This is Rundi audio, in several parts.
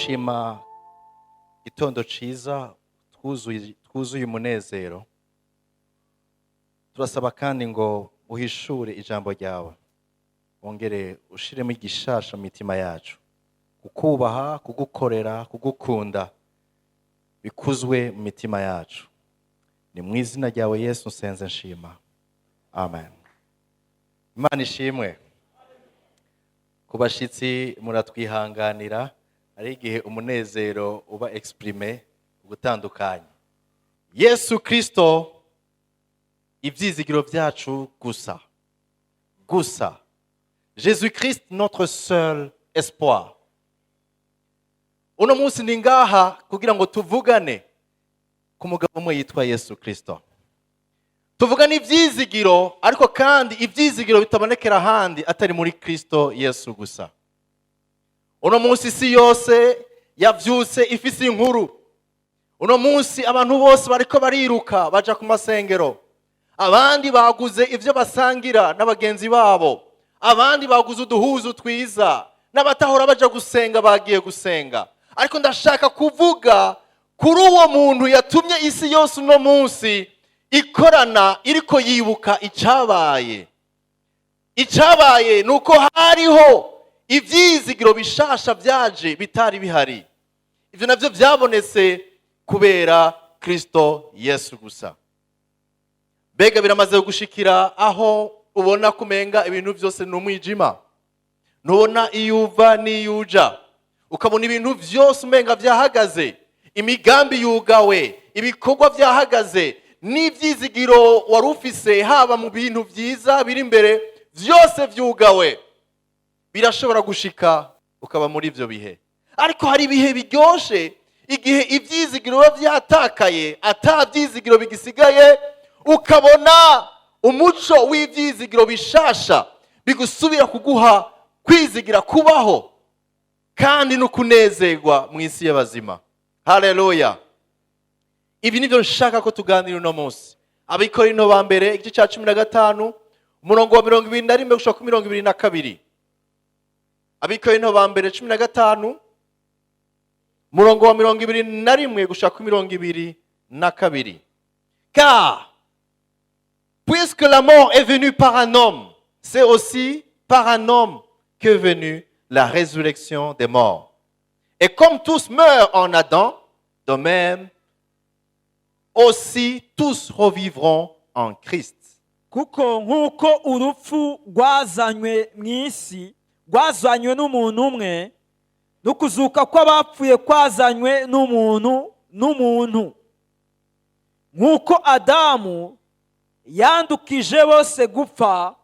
Turashima igitondo ciza twuzuye umunezero. Turasaba kandi ngo uhishure ijambo ryawe, wongere ushiremo igishasha mu mitima yacu, kukubaha, kugukorera, kugukunda bikuzwe mu mitima yacu. Ni mu izina ryawe Yesu nsenze nshima, amen. Imana ishimwe. Ku bashitsi, muratwihanganira, hari igihe umunezero uba exprimé ugutandukanye. Yesu Kristo, ibyizigiro byacu gusa gusa. Jésus Christ, notre seul espoir. Uno munsi ni ngaha kugira ngo tuvugane ku mugabo umwe yitwa Yesu Kristo, tuvugane ibyizigiro, ariko kandi ibyizigiro bitabonekera ahandi atari muri Kristo Yesu gusa. Uno munsi isi yose yavyutse ifise inkuru. Uno munsi abantu bose bariko bariruka baja ku masengero, abandi baguze ivyo basangira n'abagenzi babo, abandi baguze uduhuzu twiza, n'abatahora baja gusenga bagiye gusenga. Ariko ndashaka kuvuga kuri uwo muntu yatumye isi yose uno munsi ikorana iriko yibuka icabaye. Icabaye ni uko hariho ivyizigiro bishasha vyaje bitari bihari. Ivyo navyo vyabonetse kubera Kristo Yesu gusa. Mbega biramaze gushikira aho ubona kumenga ibintu byose ni umwijima, ntubona iyo uva n'iyo uja, ukabona ibintu byose umenga byahagaze, imigambi yugawe, ibikorwa byahagaze, n'ibyizigiro wari ufise, haba mu bintu byiza biri imbere, byose byugawe? Birashobora gushika ukaba muri ibyo bihe. Ariko hari ibihe biryoshe, igihe ibyizigiro biba byatakaye, ata byizigiro bigisigaye, ukabona umuco w'ibyizigiro bishasha bigusubira kuguha kwizigira kubaho kandi no kunezerwa mu isi y'abazima. Haleluya! Ibi nibyo nshaka ko tuganira uno munsi. Abakorinto ba mbere, igice cya 15, umurongo wa 21 gushika ku 22. Abakorinto ba mbere 15, umurongo wa 21 gushika ku 22. Car puisque la mort est venue par un homme, c'est aussi par un homme qu'est venue la résurrection des morts. Et comme tous meurent en Adam, de même aussi tous revivront en Christ. Kuko nk'uko urupfu rwazanywe mu isi, rwazanywe n'umuntu umwe, no kuzuka kw'abapfuye kwazanywe n'umuntu. Nk'uko Adamu yandukije bose gupfa,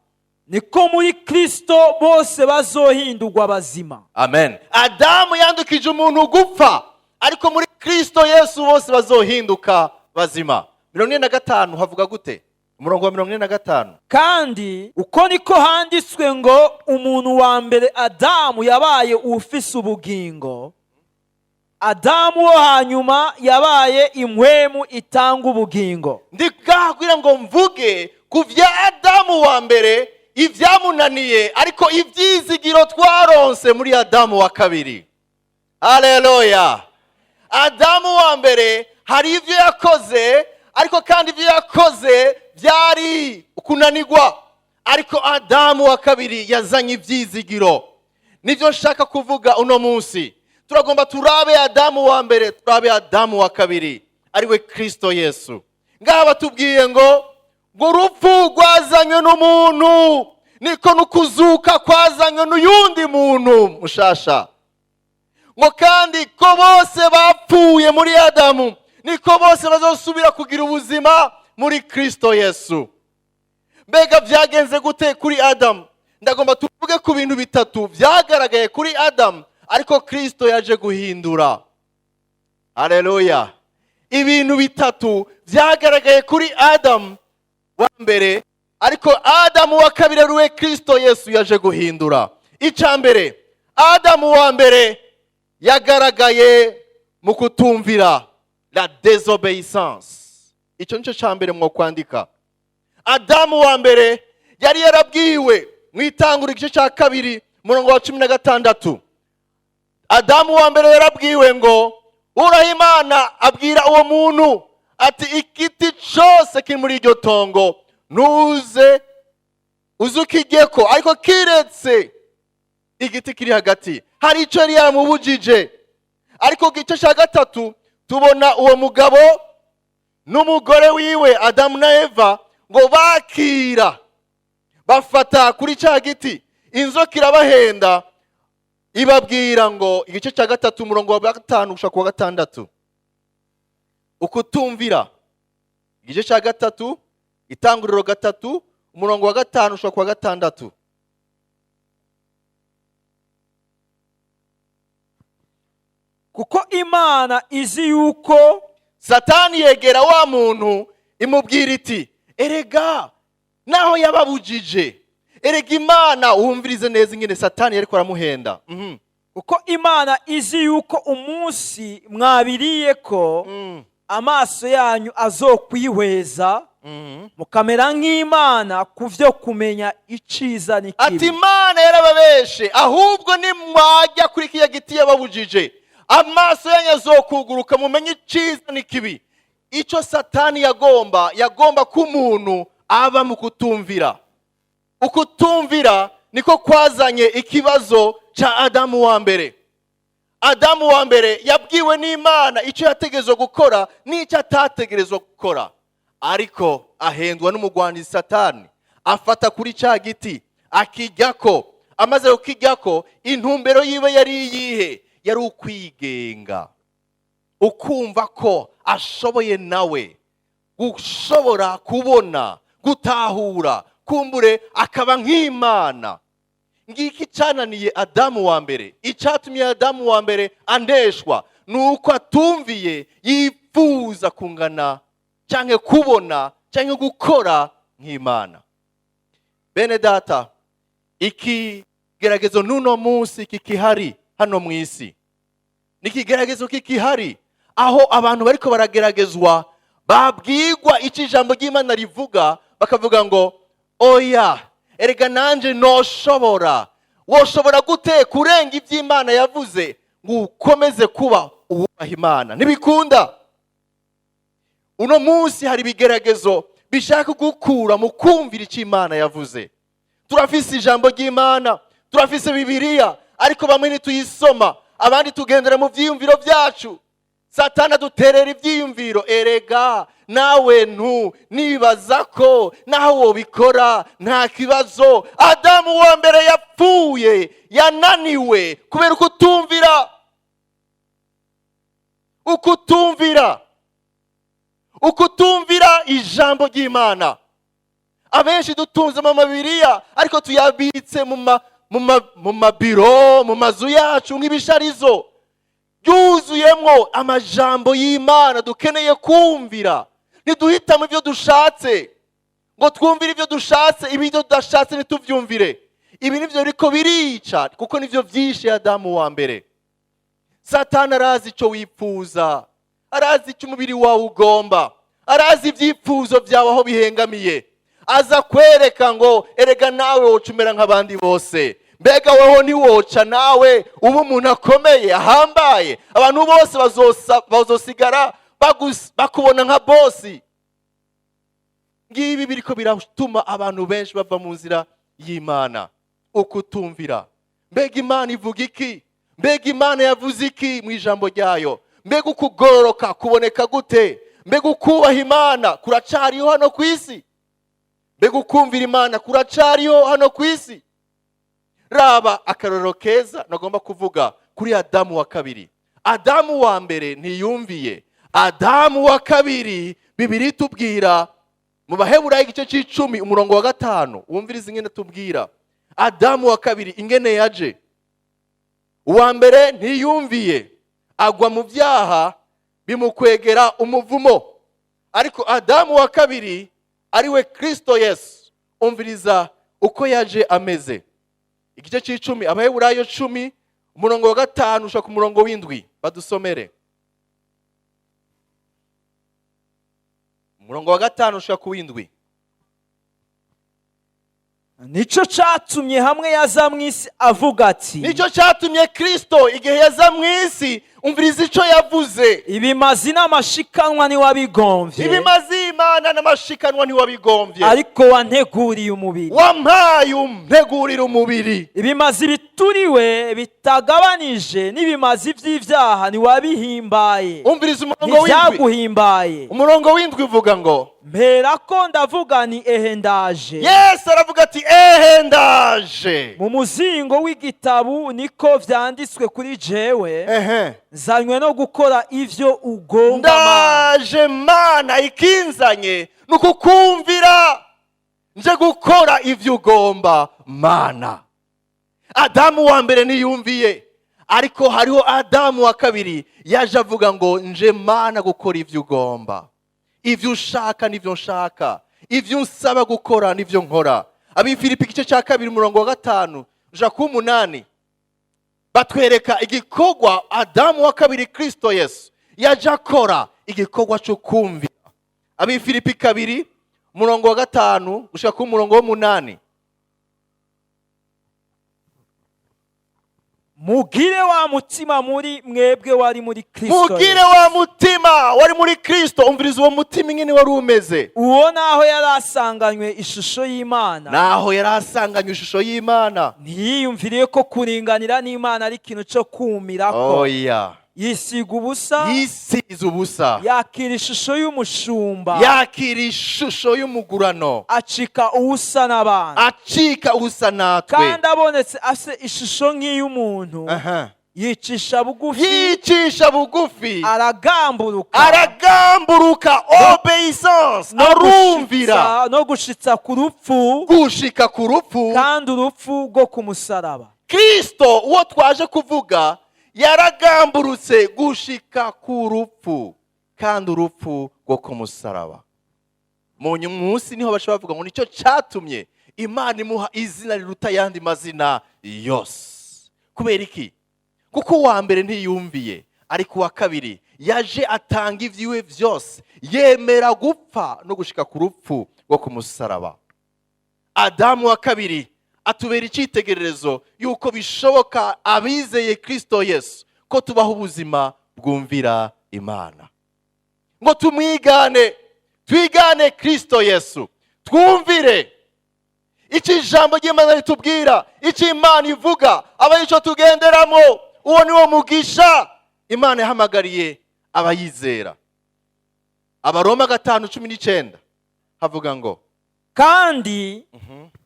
niko muri Kristo bose bazohindurwa bazima. Amen. Adamu yandukije umuntu gupfa, ariko muri Kristo Yesu bose bazohinduka bazima. 45 havuga gute? Umurongo wa 45. Kandi uko niko handitswe ngo: "Umuntu wa mbere Adamu yabaye ufise ubugingo, Adamu wo hanyuma yabaye impwemu itanga ubugingo." Ndi ngaha kugira ngo mvuge ku bya Adamu wa mbere, ibyamunaniye, ariko ibyizigiro twaronse muri Adamu wa kabiri. Haleluya! Adamu wa mbere hari ibyo yakoze, ariko kandi ibyo yakoze byari ukunanirwa. Ariko Adamu wa kabiri yazanye ibyizigiro. Nibyo nshaka kuvuga uno munsi. Turagomba turabe Adamu wa mbere, turabe Adamu wa kabiri, ariwe Kristo Yesu. Ngaha batubwiye ngo urupfu rwazanywe n'umuntu, niko n'ukuzuka kwazanywe n'uyundi muntu mushasha. Ngo kandi ko bose bapfuye muri Adamu, niko bose bazosubira kugira ubuzima muri Kristo Yesu. Mbega byagenze gute kuri Adamu? Ndagomba tuvuge ku bintu bitatu byagaragaye kuri Adamu, ariko Kristo yaje guhindura. Haleluya! Ibintu bitatu byagaragaye kuri Adamu wa mbere, ariko Adamu wa kabiri, ariwe Kristo Yesu, yaje guhindura. Icya mbere, Adamu wa mbere yagaragaye mu kutumvira, la désobéissance. Icyo nicyo cya mbere mwo kwandika. Adamu wa mbere yari yarabwiwe mu Itangura, igice cya 2, umurongo wa 16. Adamu wa mbere yarabwiwe ngo Uhoraho Imana abwira uwo muntu ati: "Igiti cyose kiri muri iryo tongo ntuze uze ukijyeko, ariko kiretse igiti kiri hagati." Hari icyo yari yaramubujije. Ariko igice cya gatatu tubona uwo mugabo n'umugore wiwe, Adamu na Eva, ngo bakira bafata kuri cya giti, inzoka irabahenda, ibabwira ngo, igice cya gatatu, umurongo wa 5 gushika ku wa 6, ukutumvira. Igice cya gatatu, Itanguriro 3, umurongo wa 5 gushika ku wa 6. Kuko Imana izi yuko Satani yegera wa muntu, imubwira iti: "Erega naho yababujije, erega Imana." Wumvirize neza ingene Satani yariko aramuhenda. Kuko Imana izi yuko umunsi mwabiriye ko amaso yanyu azokwihweza, mukamera nk'Imana ku byo kumenya iciza Ati: n'ikibi. "Imana yarababeshe, ahubwo nimwajya kuri kiriya giti yababujije, amaso yanyu azokuguruka, mumenye iciza n'ikibi." Icyo Satani yagomba, yagomba ko umuntu aba mu kutumvira. Ukutumvira niko kwazanye ikibazo cya Adamu wa mbere. Adamu wa mbere yabwiwe n'Imana icyo yategerezwa gukora n'icyo atategerezwa gukora, ariko ahendwa n'umugwanizi Satani, afata kuri cya giti akijyako. Amaze kukijyako, intumbero yiwe yari iyihe? Yari ukwigenga, ukumva ko ashoboye nawe gushobora kubona, gutahura, kumbure akaba nk'Imana. Ngiki cyananiye Adamu wa mbere. Icyatumye Adamu wa mbere aneshwa ni uko atumviye, yifuza kungana cyangwa kubona cyangwa gukora nk'Imana. Bene data, ikigeragezo n'uno munsi kikihari hano mu isi, ni ikigeragezo kikihari, aho abantu bariko barageragezwa, babwirwa icyo ijambo ry'Imana rivuga, bakavuga ngo: "Oya, erega nanje noshobora." Woshobora gute kurenga iby'Imana yavuze ngo ukomeze kuba uwubaha Imana? Ntibikunda. Uno munsi hari ibigeragezo bishaka gukura mu kumvira icyo Imana yavuze. Turafise ijambo ry'Imana, turafise Bibiliya, ariko bamwe ntituyisoma, abandi tugendera mu byiyumviro byacu. Satani aduterera ibyiyumviro: "Erega nawe ntu nibaza ko naho wobikora nta kibazo." Adamu wa mbere yapfuye, yananiwe kubera ukutumvira, ukutumvira, ukutumvira ijambo ry'Imana. Abenshi dutunze mu mabiriya, ariko tuyabitse mu mabiro, mu mazu yacu nk'ibisharizo, byuzuyemo amajambo y'Imana dukeneye kumvira. Ntiduhitamo ibyo dushatse ngo twumvire ibyo dushatse, ibyo tudashatse ntitubyumvire. Ibi nibyo biriko birica, kuko nibyo byishe Adamu wa mbere. Satani arazi icyo wifuza, arazi icyo umubiri wawe ugomba, arazi ibyifuzo byawe aho bihengamiye. Aza kwereka ngo: "Erega nawe woca umera nk'abandi bose. Mbega weho ntiwoca nawe uba umuntu akomeye, ahambaye? Abantu bose bazosigara bakubona nka bosi." Ngibi biriko biratuma abantu benshi bava mu nzira y'Imana, ukutumvira. Mbega Imana ivuga iki? Mbega Imana yavuze iki mu ijambo ryayo? Mbega ukugororoka kuboneka gute? Mbega ukubaha Imana kuracariho hano ku isi? Mbega ukumvira Imana kuracariho hano ku isi? Raba akarorero keza nagomba kuvuga kuri Adamu wa kabiri. Adamu wa mbere ntiyumviye. Adamu wa kabiri, Bibiliya itubwira mu Baheburayo igice c'10, umurongo wa 5, wumviriza ingene tubwira Adamu wa kabiri ingene yaje. Uwa mbere ntiyumviye, agwa mu byaha, bimukwegera umuvumo. Ariko Adamu wa kabiri, ariwe Kristo Yesu, umviriza uko yaje ameze. Igice c'10, Abaheburayo 10, umurongo wa 5 ushaka umurongo w'7, badusomere. Umurongo wa 5 ushaka ku w'7. Nico catumye hamwe yaza mu isi avuga ati: Nicyo cyatumye Kristo igihe yaza mu isi, umviriza icyo yavuze: Ibimazi n'amashikanwa ntiwabigomvye, Ibimazi Imana n'amashikanwa ntiwabigombye, ariko wanteguriye umubiri. Wampaye umtegurira umubiri. Ibimazi bituriwe bitagabanije n'ibimazi by'ibyaha ntiwabihimbaye, Umviriza umurongo w'indwi. ntibyaguhimbaye. Umurongo w'indwi uvuga ngo: Mperako ndavuga ni: Ehe, ndaje. Yesu aravuga ati: Ehe, ndaje. Mu muzingo w'igitabu niko vyanditswe kuri jewe, nzanywe no gukora ivyo ugomba, Mana. Ndaje Mana, ikinzanye ni ukukumvira, nje gukora ibyo ugomba, Mana. Adamu wa mbere ntiyumviye, ariko hariho Adamu wa kabiri yaje avuga ngo: Nje Mana gukora ibyo ugomba, ibyo ushaka nibyo nshaka, ibyo unsaba gukora nibyo nkora. Abifilipi igice cya 2, umurongo wa 5 uja ku 8, batwereka igikorwa Adamu wa kabiri, Kristo Yesu, yaje akora, igikorwa cyo kumvira. Abifilipi 2, umurongo wa 5 gushika ku murongo w'8. Mugire wa mutima muri mwebwe wari muri Kristo Mugire Yesu. wa mutima wari muri Kristo. Umviriza uwo mutima ingene wari umeze. Uwo naho yari asanganywe ishusho y'Imana, Naho yari asanganywe ishusho y'Imana, ntiyiyumviriye ko kuringanira n'Imana ari ikintu cyo kumirako, Oya. yisiga ubusa, Yisize ubusa, yakira ishusho y'umushumba, yakira ishusho y'umugurano, acika uwusa n'abantu. Acika usa natwe. Kandi abonetse afite ishusho nk'iy'umuntu, yicisha bugufi, Yicisha bugufi, aragamburuka, aragamburuka, obéissance, no arumvira, no gushitsa ku rupfu, gushika ku rupfu, kandi urupfu rwo ku musaraba. Kristo uwo twaje kuvuga yaragamburutse gushika ku rupfu, kandi urupfu rwo ku musaraba. Mu munsi niho bashobora bavuga ngo nicyo cyatumye Imana imuha izina riruta ayandi mazina yose. Kubera iki? Kuko uwa mbere ntiyumviye, ariko uwa kabiri yaje atanga ibyiwe byose, yemera gupfa no gushika ku rupfu rwo ku musaraba. Adamu wa kabiri atubera icyitegererezo y'uko bishoboka abizeye Kristo Yesu ko tubaho ubuzima bwumvira Imana, ngo tumwigane, twigane Kristo Yesu, twumvire icyo ijambo ry'Imana ritubwira, icyo Imana ivuga, aba aricyo tugenderamo. Uwo ni wo mugisha Imana yahamagariye abayizera. Abaroma 5:19 havuga ngo: Kandi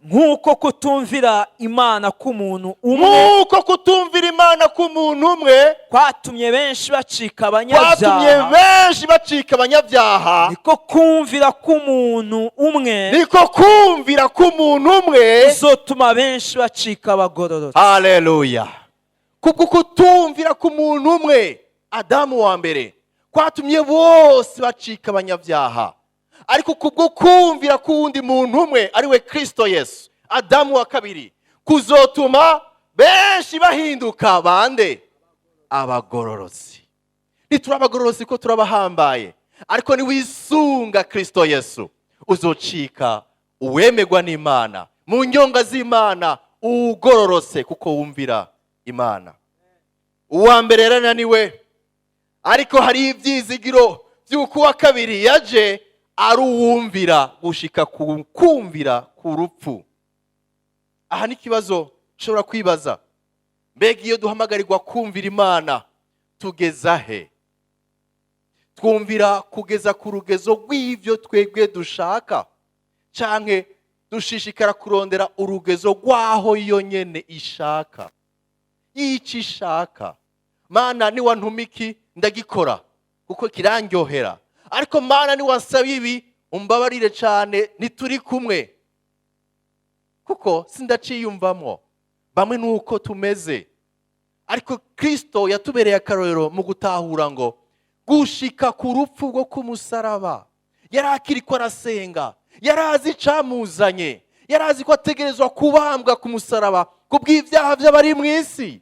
nk'uko kutumvira Imana k'umuntu umwe Nk'uko kutumvira Imana k'umuntu umwe kwatumye benshi bacika kwatumye abanyabyaha, benshi bacika abanyabyaha, niko kumvira k'umuntu umwe niko kumvira k'umuntu umwe kuzotuma benshi bacika abagororotsi. Haleluya! Kubwo kutumvira k'umuntu umwe, Adamu wa mbere, kwatumye bose bacika abanyabyaha, ariko kubwo kumvira k'uwundi muntu umwe, ariwe Kristo Yesu, Adamu wa kabiri, kuzotuma benshi bahinduka bande? Abagororotsi. Ntituri abagororotsi ko turabahambaye, ariko niwisunga Kristo Yesu uzocika uwemegwa n'Imana, mu nyonga z'Imana, ugororotse kuko wumvira Imana. Uwa mbere yarananiwe, ariko hari ibyizigiro by'uko uwa kabiri yaje ari uwumvira gushika ku kumvira ku rupfu. Aha ni ikibazo ushobora kwibaza: mbega iyo duhamagarirwa kumvira Imana tugeza he? Twumvira kugeza ku rugezo rw'ibyo twebwe dushaka, canke dushishikara kurondera urugezo rw'aho yo nyene ishaka, y'icyo ishaka? Mana, niwantuma iki ndagikora kuko kirandyohera, ariko Mana, niwansaba ibi umbabarire cyane, ntituri kumwe kuko sindaciyumvamwo. Bamwe nuko tumeze, ariko Kristo yatubereye akarorero mu gutahura ngo gushika ku rupfu rwo ku musaraba yari akiri ko arasenga, yari azi icamuzanye, yari azi ko ategerezwa kubambwa ku musaraba ku bw'ibyaha by'abari mu isi.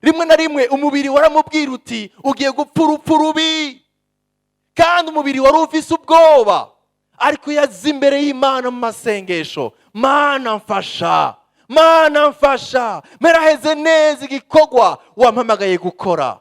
Rimwe na rimwe umubiri waramubwira uti: Ugiye gupfa urupfu rubi, kandi umubiri wari ufise ubwoba. Ariko yaza imbere y'Imana mu masengesho: "Mana mfasha, Mana mfasha, meraheze neza igikorwa wampamagaye gukora."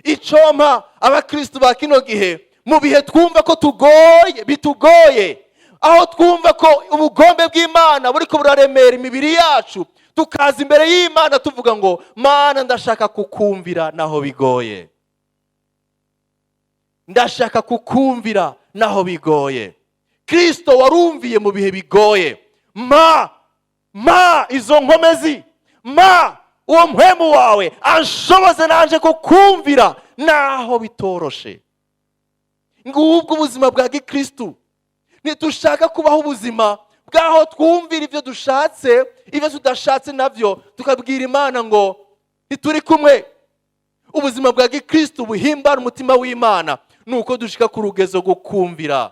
Icompa abakristu ba kino gihe, mu bihe twumva ko tugoye, bitugoye, aho twumva ko ubugombe bw'Imana buriko buraremera imibiri yacu, tukaza imbere y'Imana tuvuga ngo: "Mana, ndashaka kukumvira naho bigoye, ndashaka kukumvira naho bigoye. Kristo warumviye mu bihe bigoye, ma ma izo nkomezi, ma uwo mpwemu wawe anshoboze nanje kukumvira naho bitoroshe." Ngubwo ubuzima bwa gikristu. Ntitushaka kubaho ubuzima bw'aho twumvira ibyo dushatse, ibyo tudashatse nabyo tukabwira Imana ngo ntituri kumwe. Ubuzima bwa gikristu buhimbara umutima w'Imana ni uko dushika ku rugezo rwo kumvira,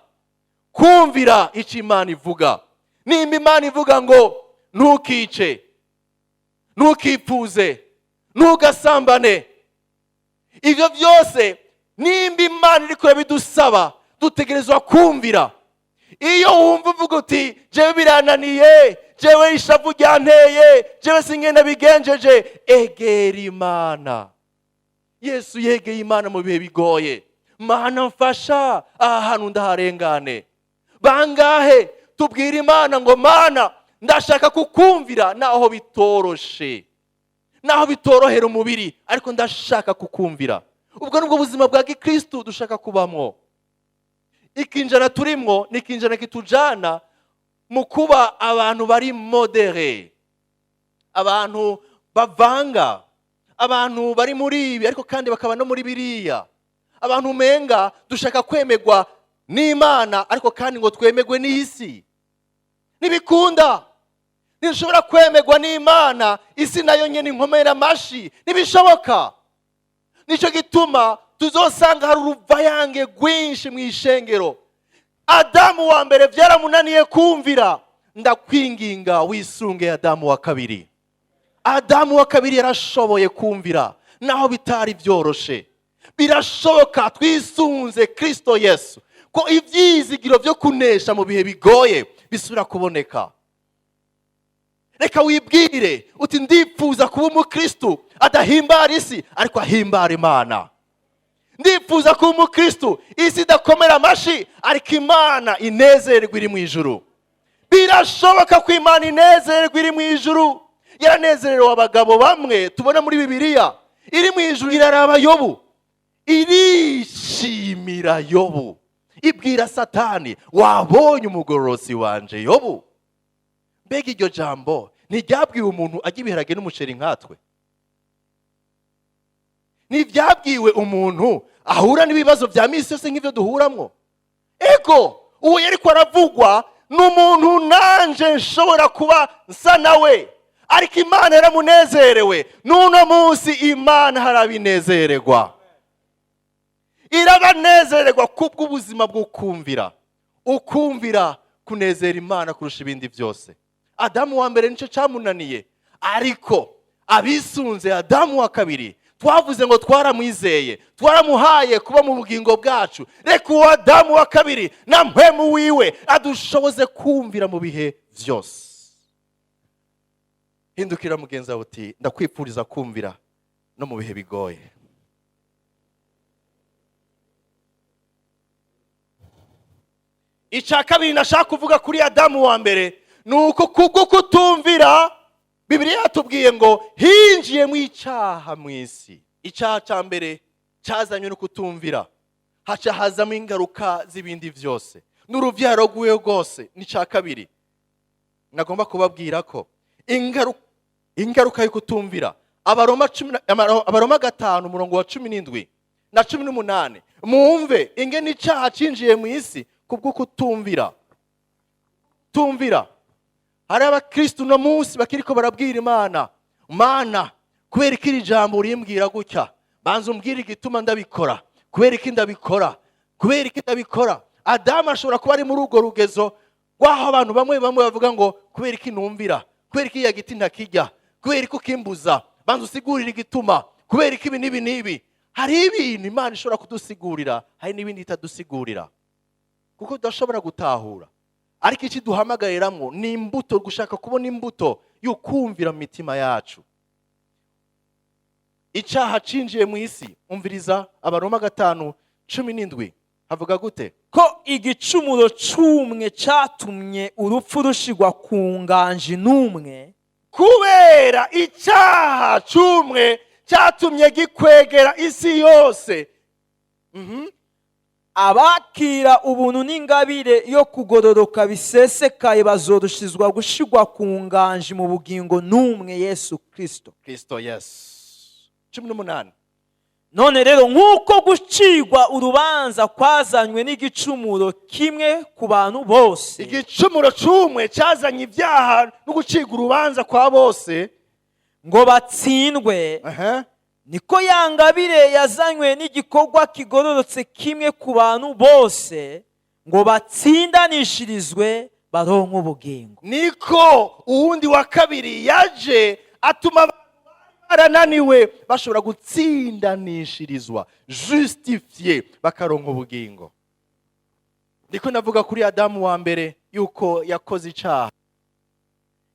kumvira icyo Imana ivuga. Nimba Imana ivuga ngo ntukice, ntukipfuze, ntugasambane, ibyo byose nimba Imana iri bidusaba, dutegerezwa kumvira. Iyo wumva uvuga uti: "Jewe birananiye, jewe ishavu ryanteye, jewe singenda bigenjeje," egera Imana. Yesu yegeye Imana mu bihe bigoye: "Mana mfasha, aha hantu ndaharengane." Bangahe tubwira Imana ngo: "Mana, ndashaka kukumvira naho bitoroshe, naho bitorohera umubiri, ariko ndashaka kukumvira"? Ubwo nibwo buzima bwa gikristu dushaka kubamwo. Ikinjana turimwo ni ikinjana kitujana mu kuba abantu bari modérés, abantu bavanga, abantu bari muri ibi ariko kandi bakaba no muri biriya, abantu umenga dushaka kwemerwa n'Imana ariko kandi ngo twemerwe n'isi. Ntibikunda. Ntidushobora kwemerwa n'Imana, isi nayo nyine inkomera amashi. Ntibishoboka. Nicyo gituma tuzosanga hari uruvayange rwinshi mu ishengero. Adamu wa mbere byaramunaniye kumvira. Ndakwinginga wisunge Adamu wa kabiri. Adamu wa kabiri yarashoboye kumvira naho bitari byoroshe. Birashoboka, twisunze Kristo Yesu, ko ibyizigiro byo kunesha mu bihe bigoye bisubira kuboneka. Reka wibwire uti: "Ndipfuza kuba umukristu adahimbara isi ariko ahimbara Imana. Ndifuza kuba umukristu isi idakomera amashi ariko Imana inezerwa iri mu ijuru." Birashoboka ko Imana inezerwa iri mu ijuru. Yaranezerewe abagabo bamwe tubona muri Bibiliya. Iri mu ijuru iraraba Yobu, irishimira Yobu, ibwira Satani: "Wabonye umugororotsi wanje Yobu?" Mbega iryo jambo ntiryabwiwe umuntu ajya ibiharage n'umuceri nkatwe? Ntibyabwiwe umuntu ahura n'ibibazo bya minsi yose nk'ibyo duhuramwo? Ego, uwo yariko aravugwa ni umuntu nanje nshobora kuba nsa nawe, ariko Imana yaramunezerewe. N'uno munsi Imana harabinezererwa, irabanezererwa kubw'ubuzima bwo kumvira. Ukumvira kunezera Imana kurusha ibindi byose. Adamu wa mbere nicyo cyamunaniye, ariko abisunze Adamu wa kabiri, twavuze ngo twaramwizeye, twaramuhaye kuba mu bugingo bwacu, reka uwo Adamu wa kabiri na mpwemu wiwe adushoboze kumvira mu bihe byose. Hindukira mugenzi wawe uti: "Ndakwifuriza kumvira no mu bihe bigoye." Icya kabiri nashaka kuvuga kuri Adamu wa mbere ni uko kubwo kutumvira, Bibiliya yatubwiye ngo hinjiye mu icyaha mu isi. Icyaha cya mbere cyazanywe no kutumvira, haca hazamo ingaruka z'ibindi byose n'urubyaro rw'iwe rwose. N'icya kabiri nagomba kubabwira ko ingaruka yo kutumvira, Abaroma 5 umurongo wa 17 na 18, mwumve ingene icyaha cinjiye mu isi kubwo kutumvira. Tumvira. Hari abakristu uno munsi bakiriko barabwira Imana: "Mana, kubera ko iri jambo urimbwira gutya, banza umbwire igituma ndabikora, kubera iki ndabikora, kubera iki ndabikora?" Adamu ashobora kuba ari muri urwo rugezo rw'aho abantu bamwe bamwe bavuga ngo: "Kubera iki numvira? Kubera iki ya giti ntakijya? Kubera iki ukimbuza? Banza usigurire igituma, kubera iki ibi n'ibi n'ibi?" Hari ibintu Imana ishobora kudusigurira, hari n'ibindi itadusigurira. Kuko tudashobora gutahura. Ariko iki duhamagariramwo ni imbuto, gushaka kubona imbuto y'ukumvira mu mitima yacu. Icyaha cinjiye mu isi. Umviriza Abaroma 5:17, havuga gute? Ko igicumuro c'umwe catumye urupfu rushigwa ku nganji n'umwe. Kubera icyaha c'umwe cyatumye gikwegera isi yose. Abakira ubuntu n'ingabire yo kugororoka bisesekaye bazorushizwa gushigwa ku nganji mu bugingo n'umwe, Yesu Kristo. Kristo Yesu. 18. None rero, nk'uko gucirwa urubanza kwazanywe n'igicumuro kimwe ku bantu bose, Igicumuro c'umwe cyazanye ibyaha no gucirwa urubanza kwa bose, ngo batsindwe, niko ya ngabire yazanywe n'igikorwa kigororotse kimwe ku bantu bose, ngo batsindanishirizwe baronke ubugingo. Niko uwundi wa kabiri yaje atuma abantu bari barananiwe bashobora gutsindanishirizwa, justifié, bakaronka ubugingo. Ndiko navuga kuri Adamu wa mbere yuko yakoze icaha.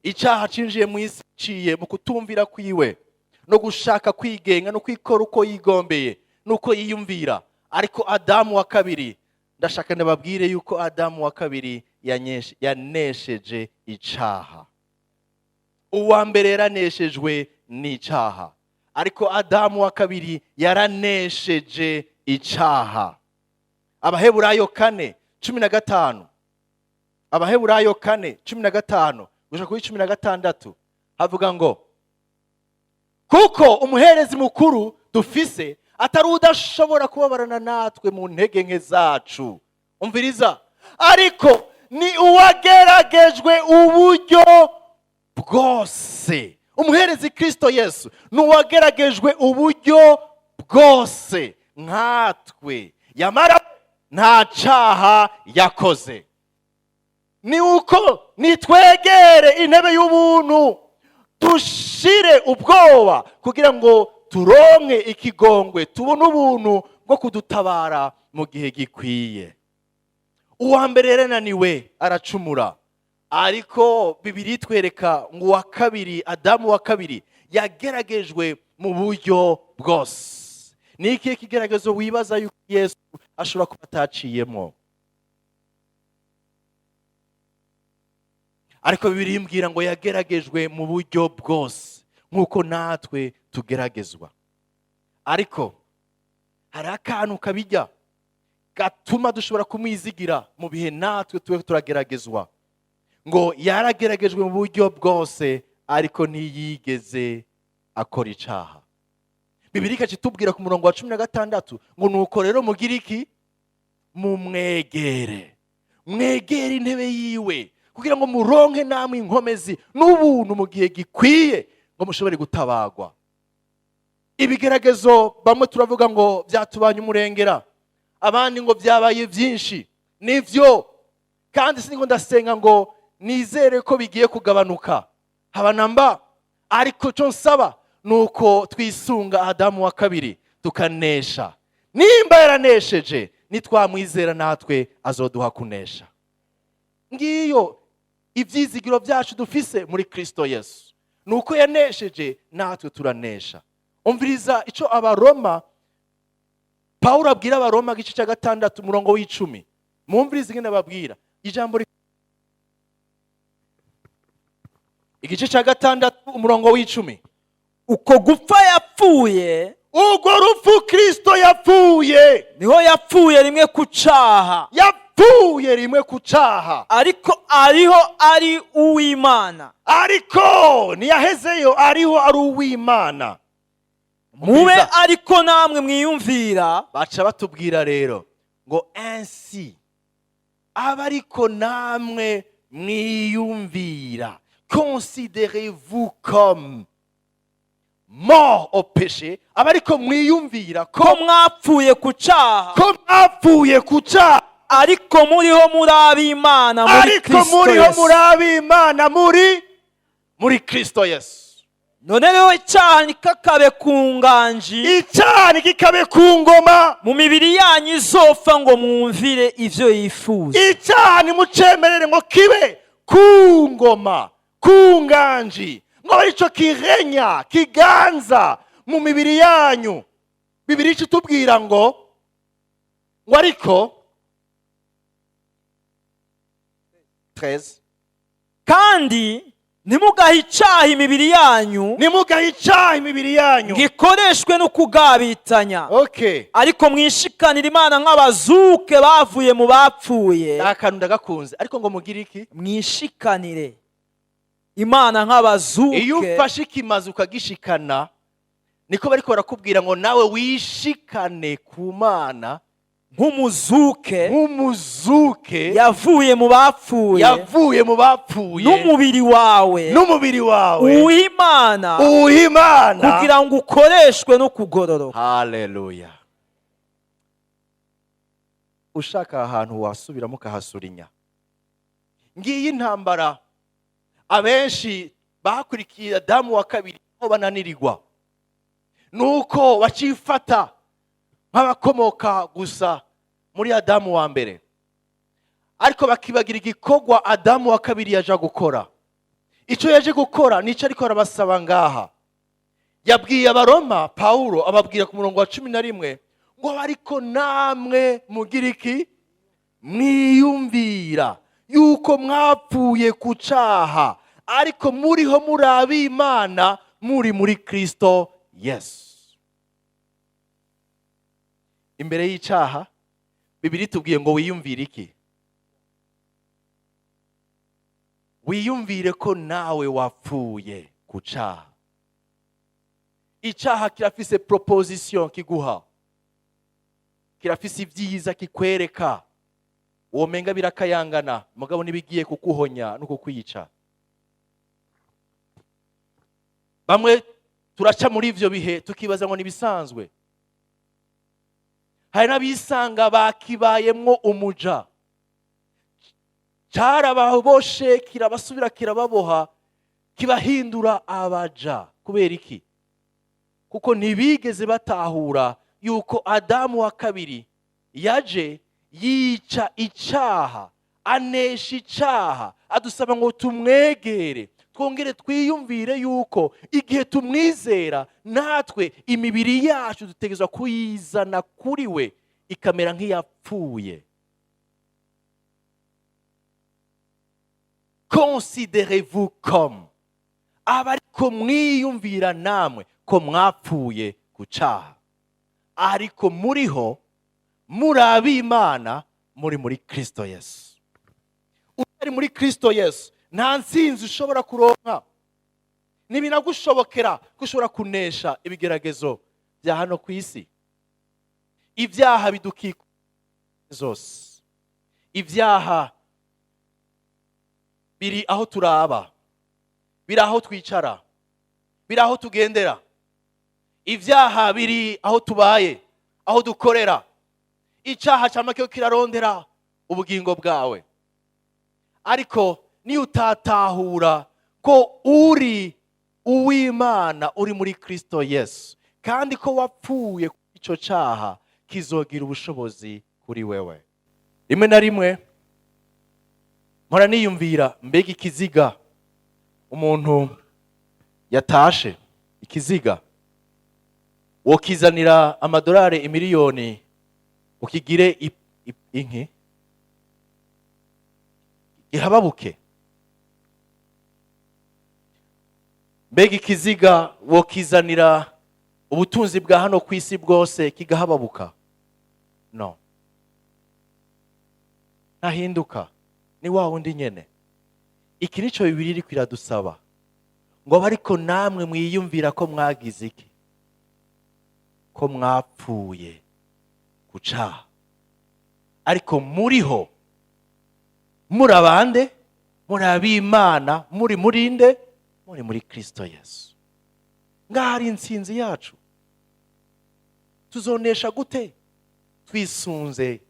Icaha cinjiye mu isi ciye mu kutumvira kwiwe no gushaka kwigenga no kwikora uko yigombeye nuko yiyumvira. Ariko Adamu wa kabiri, ndashaka ndababwire yuko Adamu wa kabiri yanesheje icaha. Uwa mbere yaraneshejwe n'icaha, ariko Adamu wa kabiri yaranesheje icaha. Abaheburayo 4:15, Abaheburayo 4:15 gushika kuri 16, havuga ngo: "Kuko umuherezi mukuru dufise atari udashobora kubabarana natwe mu ntege nke zacu." Umviriza: "Ariko ni uwageragejwe uburyo bwose." Umuherezi Kristo Yesu ni uwageragejwe uburyo bwose nkatwe, yamara nta caha yakoze. Ni uko nitwegere intebe y'ubuntu dushire ubwoba, kugira ngo turonke ikigongwe, tubone ubuntu bwo kudutabara mu gihe gikwiye. Uwa mbere yarananiwe, aracumura, ariko Bibiri itwereka ngo uwa kabiri, Adamu wa kabiri, yageragejwe mu buryo bwose. Ni ikihe kigeragezo wibaza yuko Yesu ashobora kuba ataciyemo? Ariko Bibiri imbwira ngo yageragejwe mu buryo bwose nk'uko natwe tugeragezwa. Ariko hari akantu kabijya gatuma dushobora kumwizigira mu bihe natwe tube turageragezwa, ngo yarageragejwe mu buryo bwose, ariko ntiyigeze akora icaha. Bibiri ikaca itubwira ku murongo wa 16 ngo: "Nuko rero mugire iki? Mumwegere, mwegere intebe yiwe, kugira ngo muronke namwe inkomezi n'ubuntu mu gihe gikwiye, ngo mushobore gutabagwa." Ibigeragezo, bamwe turavuga ngo byatubanye umurengera, abandi ngo byabaye byinshi. Nivyo, kandi siniko ndasenga ngo nizere ko bigiye kugabanuka, haba namba. Ariko cyo nsaba ni uko twisunga Adamu wa kabiri tukanesha. Nimba yaranesheje, nitwamwizera natwe azoduha kunesha. Ngiyo ibyizigiro byacu dufise muri Kristo Yesu, ni uko yanesheje, natwe turanesha. Umviriza icyo Abaroma, Pawulo abwira Abaroma, igice cya 6, umurongo w'10. Mwumvirize ingene ababwira ijambo. Igice cya 6, umurongo w'10. Uko gupfa yapfuye, Urwo rupfu Kristo yapfuye, niho yapfuye rimwe ku caha, yapfuye rimwe ku caha, ariko ariho ari uw'Imana. Ariko ntiyahezeyo, ariho ari uw'Imana. Mube Umviriza. ariko namwe mwiyumvira. Baca batubwira rero ngo: "Ainsi, aba ariko namwe mwiyumvira, considérez-vous comme mort au péché." Aba ariko mwiyumvira ko ko mwapfuye ku caha, ko mwapfuye ku cyaha, ariko muriho muri ab'Imana muri ariko Kristo muriho Yesu. muri ab'Imana muri Kristo Yesu. None rero icyaha ntikakabe ku nganji Icyaha ntikikabe ku ngoma mu mibiri yanyu izopfa, ngo mwumvire ivyo yifuza. Icyaha ntimucemerere ngo kibe ku ngoma, ku nganji, ngo abe aricyo kirenya kiganza mu mibiri yanyu. Bibiri ico itubwira ngo ariko 13. Kandi ntimugahe icyaha imibiri yanyu Ntimugahe icyaha imibiri yanyu ngo ikoreshwe no kugabitanya, ariko mwishikanire Imana nk'abazuke bavuye mu bapfuye. Akantu ndagakunze, ariko ngo mugire iki? Mwishikanire Imana nk'abazuke. Iyo ufashe ikimazi ukagishikana, niko bariko barakubwira ngo nawe wishikane ku Mana nk'umuzuke nk'umuzuke yavuye mu bapfuye, yavuye mu bapfuye, n'umubiri wawe n'umubiri wawe uw'Imana uwuha Imana kugira ngo ukoreshwe no kugororoka. Haleluya! Ushaka ahantu wasubiramo ukahasurinya. Ngiyi intambara abenshi bakurikiye Adamu wa kabiri aho bananirirwa, nuko bacifata nk'abakomoka gusa muri Adamu wa mbere, ariko bakibagira igikorwa Adamu wa kabiri yaje gukora. Icyo yaje gukora nicyo ariko arabasaba ngaha. Yabwiye Abaroma, Pawulo ababwira ku murongo wa 11 ngo: "Ariko namwe mugira iki? Mwiyumvira yuko mwapfuye ku caha, ariko muriho muri ab'Imana, muri muri Kristo Yesu." Imbere y'icyaha, Bibiri tubwiye ngo wiyumvire iki? Wiyumvire ko nawe wapfuye ku cyaha. Icyaha kirafise proposition kiguha, kirafise ibyiza kikwereka, womenga birakayangana, mugabo nibigiye kukuhonya no kukwica. Bamwe turaca muri ivyo bihe tukibaza ngo nibisanzwe. Hari n'abisanga bakibayemwo umuja, carababoshe, kirabasubira kirababoha, kibahindura abaja. Kubera iki? Kuko ntibigeze batahura yuko Adamu wa kabiri yaje yica icaha, anesha icaha, adusaba ngo tumwegere, twongere twiyumvire yuko igihe tumwizera natwe imibiri yacu dutegerezwa kuyizana kuri we, ikamera nk'iyapfuye. Considérez-vous comme, abariko mwiyumvira namwe ko mwapfuye ku caha, ariko muriho muri ab'Imana, muri muri Kristo Yesu. Utari muri Kristo Yesu nta ntsinzi ushobora kuronka, ntibinagushobokera ko ushobora kunesha ibigeragezo bya hano ku isi. Ibyaha bidukikuje zose, ibyaha biri aho turaba, biri aho twicara, biri aho tugendera, ibyaha biri aho tubaye, aho dukorera. Icyaha cyama cyo kirarondera ubugingo bwawe, ariko niyo utatahura ko uri uw'Imana, uri muri Kristo Yesu, kandi ko wapfuye kuri ico cyaha, kizogira ubushobozi kuri wewe. Rimwe na rimwe mpora niyumvira, mbega ikiziga umuntu yatashe, ikiziga wokizanira amadolari imiliyoni ukigire inki gihababuke? Mbega ikiziga wokizanira ubutunzi bwa hano ku isi bwose kigahababuka? No, ntahinduka, ni wa wundi nyene. Iki nico Bibiliya iriko iradusaba ngo: "Ariko namwe mwiyumvira ko mwagize iki? Ko mwapfuye ku caha, ariko muriho muri abande? Muri ab'Imana, muri murinde, muri muri Kristo Yesu." Ngaho ari intsinzi yacu. Tuzonesha gute? Twisunze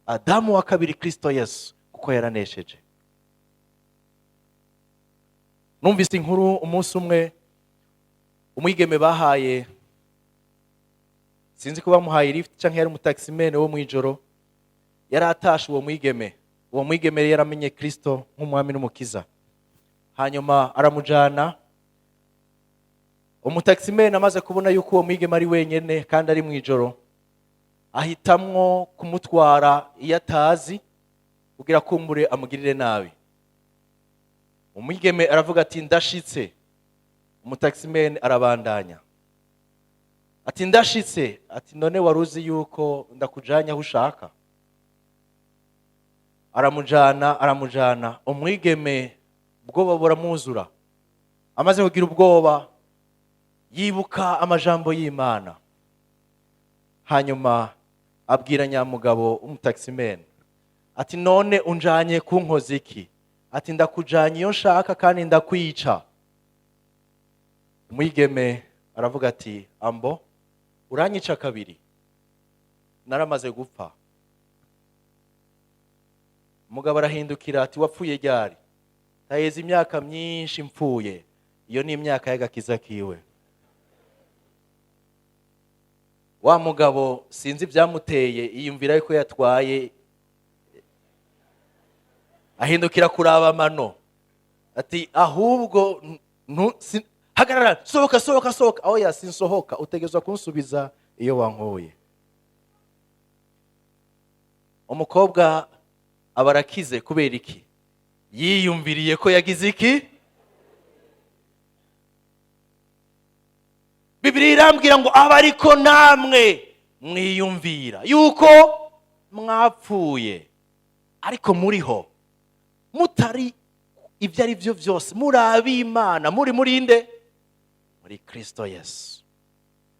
Adamu wa kabiri, Kristo Yesu, kuko yaranesheje. Numvise inkuru umunsi umwe. Umwigeme bahaye, sinzi ko bamuhaye lift cyangwa yari umutaximene wo mu ijoro, yari atashe uwo mwigeme. Uwo mwigeme yari yaramenye Kristo nk'umwami n'umukiza, hanyuma aramujana. Umutaximene amaze kubona yuko uwo mwigeme ari wenyene kandi ari mu ijoro, ahitamwo kumutwara iyo atazi kugira kumbure amugirire nabi. Umwigeme aravuga ati: "Ndashitse." Umutaximene arabandanya ati: "Ndashitse." Ati: "None wari uzi yuko ndakujanye aho ushaka?" Aramujana, aramujana. Umwigeme ubwoba buramwuzura. Amaze kugira ubwoba, yibuka amajambo y'Imana, hanyuma abwira nyamugabo w'umutaximene ati: "None unjanye kunkoza iki?" Ati: "Ndakujanye iyo nshaka kandi ndakwica." Umwigeme aravuga ati: "Ambo uranyica kabiri, naramaze gupfa." Umugabo arahindukira ati: "Wapfuye ryari?" "Taheze imyaka myinshi mpfuye." Iyo ni imyaka y'agakiza kiwe. Wa mugabo sinzi ibyamuteye, yiyumvira yuko yatwaye, ahindukira kuraba amano ati: "Ahubwo hagarara, sohoka, sohoka, sohoka." "Aho yasinsohoka, utegerezwa kunsubiza iyo wankuye." Umukobwa aba arakize. Kubera iki? Yiyumviriye ko yagize iki? Bibiliya irambwira ngo aba ariko namwe mwiyumvira yuko mwapfuye ariko muriho, mutari ibyo ari byo byose, muri ab'Imana, muri murinde muri Kristo Yesu.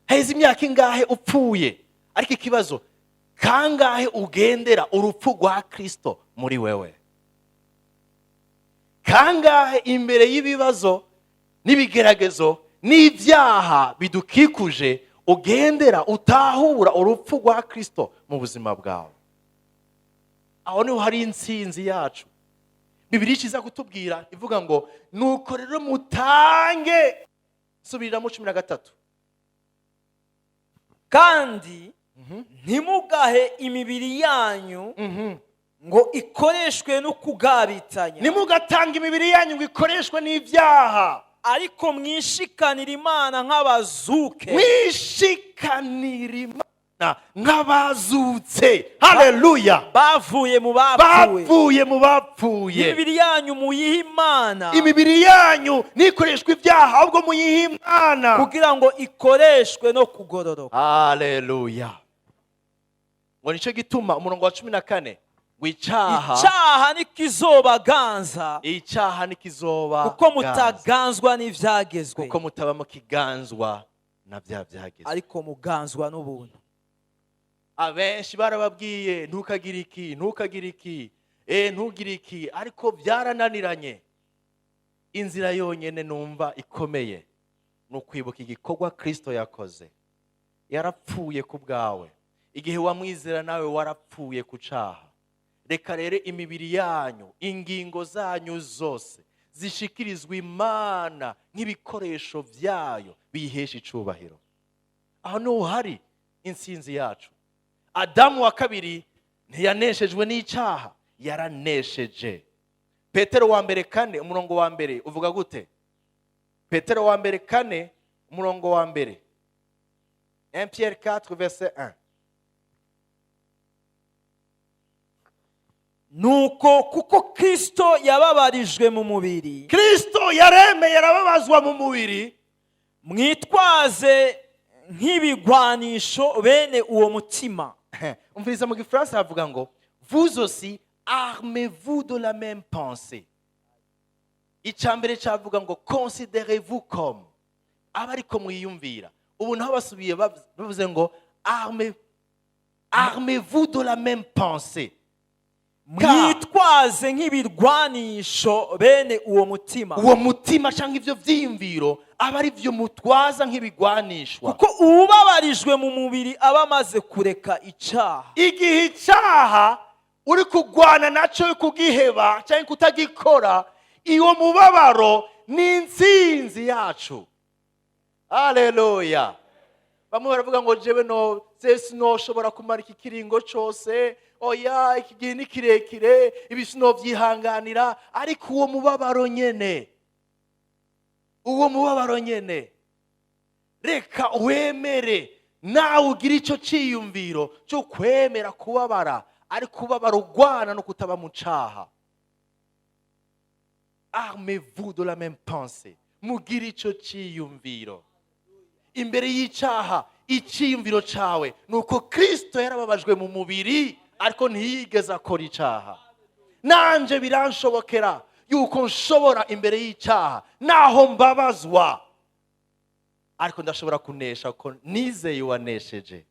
Heza imyaka ingahe upfuye, ariko ikibazo, kangahe ugendera urupfu rwa Kristo muri wewe? Kangahe imbere y'ibibazo n'ibigeragezo n'ibyaha bidukikuje ugendera utahura urupfu rwa Kristo mu buzima bwawe? Aho niho hari intsinzi yacu. Bibiliya iza kutubwira ivuga ngo: "Nuko rero mutange." Subiriramo 13. Kandi ntimugahe imibiri yanyu ngo ikoreshwe no kugabitanya, Ntimugatange imibiri yanyu ngo ikoreshwe n'ibyaha, ariko mwishikanire Imana nk'abazuke, mwishikanira Imana nk'abazutse, haleluya, bavuye mu bapfuye, bavuye mu bapfuye. Imibiri yanyu muyihe Imana, Imibiri yanyu ntikoreshwe ibyaha, ahubwo muyihe Imana, kugira ngo ikoreshwe no kugororoka. Haleluya. Ngo nicyo gituma umurongo wa 14 ngo icyaha Icyaha ntikizobaganza, icyaha ntikizoba kuko mutaganzwa n'ibyagezwe, kuko mutaba mukiganzwa na bya byagezwe, ariko muganzwa n'ubuntu. Abenshi barababwiye: "Ntukagire iki, ntukagire iki, ntugire iki," ariko byarananiranye. Inzira yonyine numva ikomeye ni ukwibuka igikorwa Kristo yakoze. Yarapfuye ku bwawe. Igihe wamwizera, nawe warapfuye ku cyaha. Reka rero imibiri yanyu, ingingo zanyu zose zishikirizwa Imana nk'ibikoresho byayo biyihesha icubahiro. Aho niho hari intsinzi yacu. Adamu wa kabiri ntiyaneshejwe n'icyaha, yaranesheje. Petero wa mbere 4 umurongo wa 1 uvuga gute? Petero wa mbere 4 umurongo wa 1, 1 Pierre 4 verset 1. Nuko kuko Kristo yababarijwe mu mubiri, Kristo yaremeye arababazwa mu mubiri, mwitwaze nk'ibigwanisho bene uwo mutima. Umviriza, mu gifaransa havuga ngo: "Vous aussi, armez-vous de la même pensée." Icya mbere cyavuga ngo: "Considérez-vous comme," aba ariko mwiyumvira. Ubu naho basubiye bavuze ngo: "Armez-vous de la même pensée." Mwitwaze nk'ibirwanisho bene uwo mutima, Uwo mutima cyangwa ibyo byiyumviro aba ari byo mutwaza nk'ibigwanishwa, kuko uwubabarijwe mu mubiri aba amaze kureka icyaha. Igihe icyaha uri kurwana nacyo, uri kugiheba cyangwa kutagikora, iyo mubabaro ni intsinzi yacu. Haleluya! Bamwe baravuga ngo jewe no sinoshobora kumara iki kiringo cose, oya, iki gihe ni kirekire, ibi sinovyihanganira. Ariko uwo mubabaro nyene, uwo mubabaro nyene, reka wemere nawe ugire ico ciyumviro cyo kwemera kubabara, ariko kubabara ugwana no kutaba mu caha. Armez-vous de la même pensée, mugire ico ciyumviro imbere y'icaha. Iciyumviro cawe ni uko Kristo yarababajwe mu mubiri, ariko ntiyigeze akora icaha. Nanje biranshobokera yuko nshobora imbere y'icaha, naho mbabazwa, ariko ndashobora kunesha ko nizeye uwanesheje.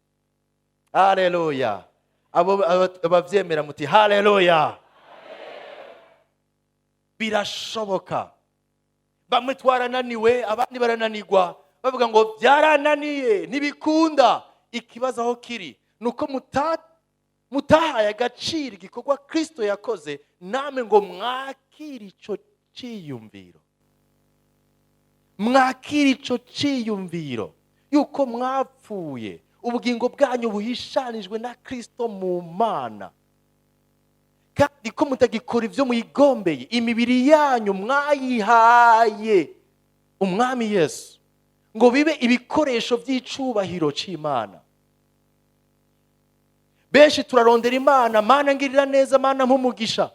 Haleluya! Abo abavyemera muti haleluya. Birashoboka. Bamwe twarananiwe, abandi barananirwa, bavuga ngo byarananiye, ntibikunda. Ikibazo aho kiri ni uko mutahaye agaciro igikorwa Kristo yakoze, namwe ngo mwakire ico ciyumviro, mwakire ico ciyumviro yuko mwapfuye, ubugingo bwanyu buhishanijwe na Kristo mu Mana, kandi ko mutagikora ibyo muyigombeye. Imibiri yanyu mwayihaye Umwami Yesu ngo bibe ibikoresho by'icubahiro c'Imana. Benshi turarondera Imana: "Mana, ngirira neza, Mana, mpumugisha",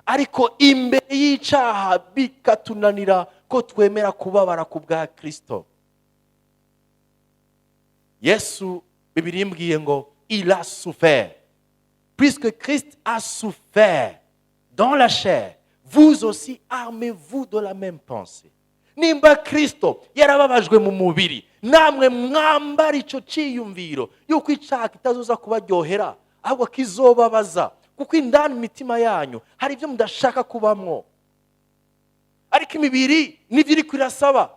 ariko imbere y'icaha bikatunanira ko twemera kubabara ku bwa Kristo Yesu. Bibiliya imbwiye ngo il a souffert. Puisque Christ a souffert dans la chair, vous aussi armez-vous de la même pensée. Nimba Kristo yarababajwe mu mubiri, namwe mwambara ico ciyumviro yuko icaha kitazoza kubaryohera, ahubwo kizobabaza, kuko indani mu mitima yanyu hari ibyo mudashaka kubamwo, ariko imibiri nibyo iriko irasaba.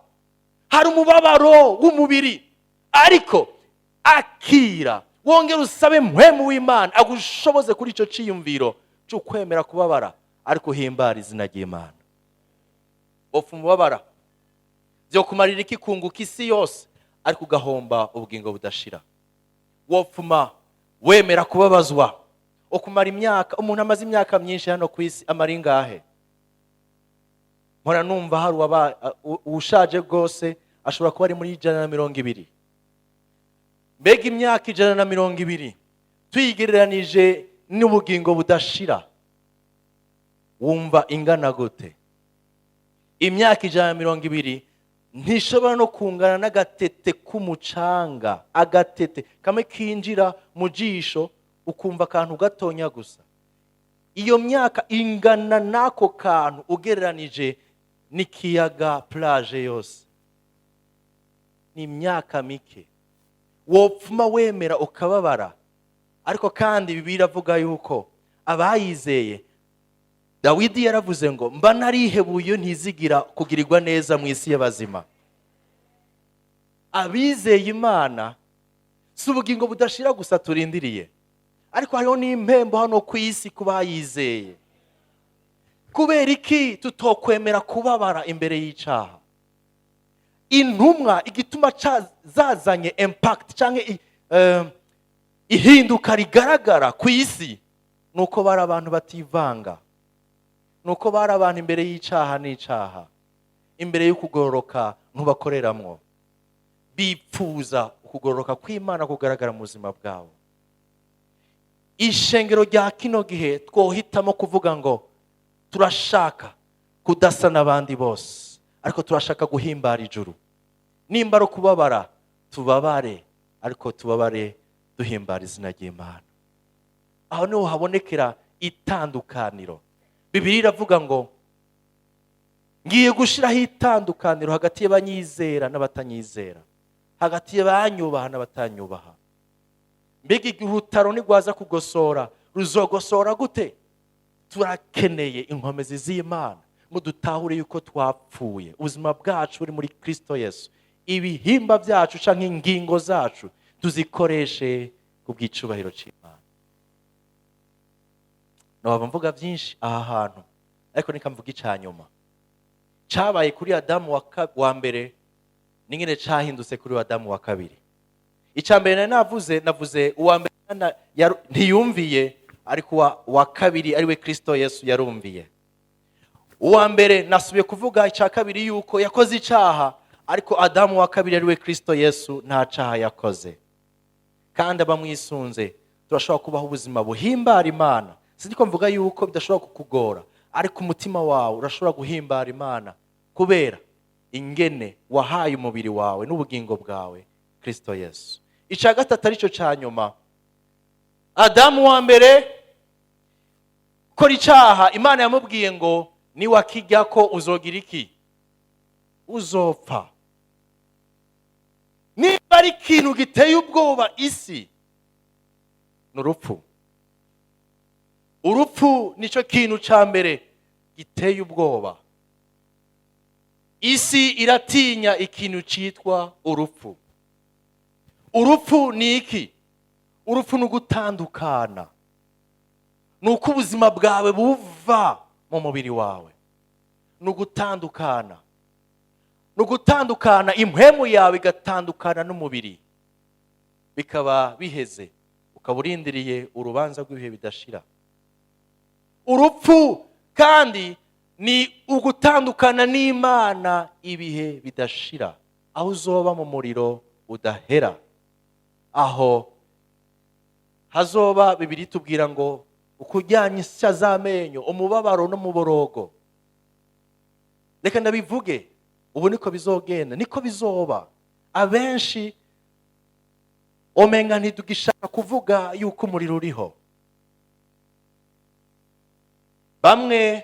Hari umubabaro w'umubiri, ariko akira, wongera usabe Mpwemu w'Imana agushoboze kuri icyo ciyumviro cyo kwemera kubabara, ariko uhimbara izina ry'Imana. Wopfa umubabara, byo kumarira iki kunguka isi yose ariko ugahomba ubugingo budashira? Wopfuma wemera kubabazwa ukumara imyaka? Umuntu amaze imyaka myinshi hano ku isi amara ingahe? Mpora numva hari uwushaje rwose ashobora kuba ari muri 120. Mbega imyaka 120 tuyigereranije n'ubugingo budashira, wumva ingana gute? Imyaka 120 ntishobora no kungana n'agatete k'umucanga, agatete kamwe kinjira mu jisho ukumva akantu gatonya gusa. Iyo myaka ingana n'ako kantu ugereranije n'ikiyaga plage yose. Ni imyaka mike. Wopfuma wemera ukababara, ariko kandi Bibiliya iravuga yuko abayizeye, Dawidi yaravuze ngo mba narihebuye ntizigira kugirirwa neza mu isi y'abazima. Abizeye Imana, si ubugingo budashira gusa turindiriye, ariko hariho n'impembo hano ku isi ku bayizeye. Kubera iki tutokwemera kubabara imbere y'icaha? Intumwa, igituma zazanye impact cyangwa ihinduka rigaragara ku isi, ni uko bari abantu bativanga, ni uko bari abantu imbere y'icaha n'icaha, imbere y'ukugororoka ntubakoreramwo, bipfuza ukugororoka kw'Imana kugaragara mu buzima bwabo. Ishengero rya kino gihe, twohitamo kuvuga ngo turashaka kudasa n'abandi bose, ariko turashaka guhimbara ijuru. Nimba ari ukubabara, tubabare, ariko tubabare duhimbara izina ry'Imana. Aho niho habonekera itandukaniro. Bibiliya iravuga ngo ngiye gushyiraho itandukaniro hagati y'abanyizera n'abatanyizera, hagati y'abanyubaha n'abatanyubaha. Mbega igihe urutaro ntigwaza kugosora, ruzogosora gute? Turakeneye inkomezi z'Imana ngo dutahure yuko twapfuye, ubuzima bwacu buri muri Kristo Yesu. Ibihimba byacu cyangwa ingingo zacu tuzikoreshe ku bw'icubahiro cy'Imana. Ntabwo mvuga byinshi aha hantu, ariko reka mvuga icya nyuma cyabaye kuri Adamu wa mbere. N'ingene cahindutse kuri Adamu wa kabiri. Icya mbere nari navuze, navuze uwa mbere ntiyumviye, ariko uwa kabiri, ariwe Kristo Yesu, yarumviye. Uwa mbere, nasubiye kuvuga icya kabiri, yuko yakoze icyaha, ariko Adamu wa kabiri, ariwe Kristo Yesu, nta cyaha yakoze. Kandi abamwisunze turashobora kubaho ubuzima buhimbara Imana. Siniko mvuga yuko bidashobora kukugora, ariko umutima wawe urashobora guhimbara Imana kubera ingene wahaye umubiri wawe n'ubugingo bwawe Kristo Yesu. Icya gatatu, aricyo cya nyuma, Adamu wa mbere kora icyaha, Imana yamubwiye ngo niwakijya ko uzogira iki? Uzopfa. Niba ari ikintu giteye ubwoba isi, ni urupfu. Urupfu nicyo kintu cya mbere giteye ubwoba. Isi iratinya ikintu cyitwa urupfu. Urupfu ni iki? Urupfu ni ugutandukana, ni uko ubuzima bwawe buva mu mubiri wawe, ni ugutandukana, ni ugutandukana, impwemu yawe igatandukana n'umubiri, bikaba biheze, ukaba urindiriye urubanza rw'ibihe bidashira. Urupfu kandi ni ugutandukana n'Imana ibihe bidashira, aho uzoba mu muriro udahera, aho hazoba, Bibiliya itubwira ngo ukujyanya insya z'amenyo, umubabaro n'umuborogo. Reka ndabivuge ubu, niko bizogenda, niko bizoba. Abenshi omenga ntitugishaka kuvuga yuko umuriro uriho. Bamwe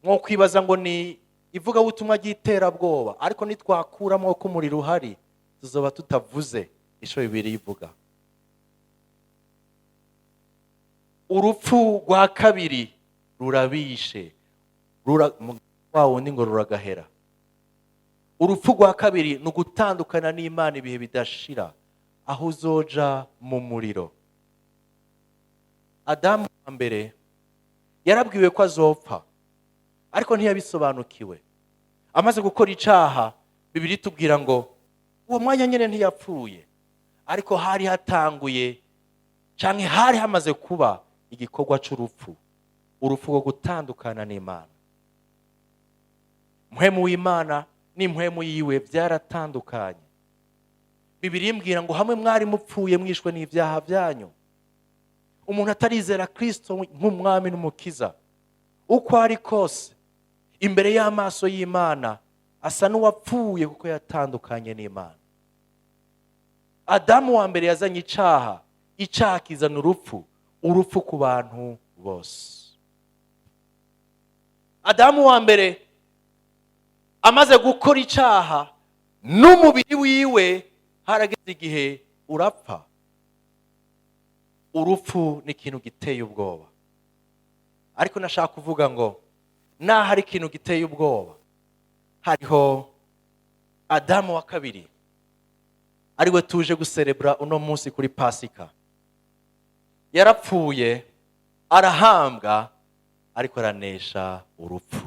nko kwibaza ngo ni ivugabutumwa ry'iterabwoba, ariko nitwakuramo ko umuriro uhari, tuzoba tutavuze icyo Bibiliya ivuga. Urupfu rwa kabiri rurabishe, wa wundi ngo ruragahera. Urupfu rwa kabiri ni ugutandukana n'Imana ibihe bidashira, aho uzoja mu muriro. Adamu wa mbere yarabwiwe ko azopfa, ariko ntiyabisobanukiwe. Amaze gukora icaha, Bibiliya itubwira ngo uwo mwanya nyine ntiyapfuye, ariko hari hatanguye canke hari hamaze kuba igikorwa c'urupfu, urupfu rwo gutandukana n'Imana. Mpwemu w'Imana n'impwemu yiwe byaratandukanye. Bibiliya imbwira ngo hamwe mwari mupfuye mwishwe n'ibyaha byanyu. Umuntu atarizera Kristo nk'umwami n'umukiza, uko ari kose imbere y'amaso y'Imana asa n'uwapfuye, kuko yatandukanye n'Imana. Adamu wa mbere yazanye icaha, icaha kizana urupfu, urupfu ku bantu bose. Adamu wa mbere amaze gukora icaha, n'umubiri wiwe harageze igihe urapfa. Urupfu ni ikintu giteye ubwoba, ariko nashaka kuvuga ngo naho hari ikintu giteye ubwoba, hariho Adamu wa kabiri, ariwe tuje guserebura uno munsi kuri Pasika. Yarapfuye, arahambwa, ariko aranesha urupfu,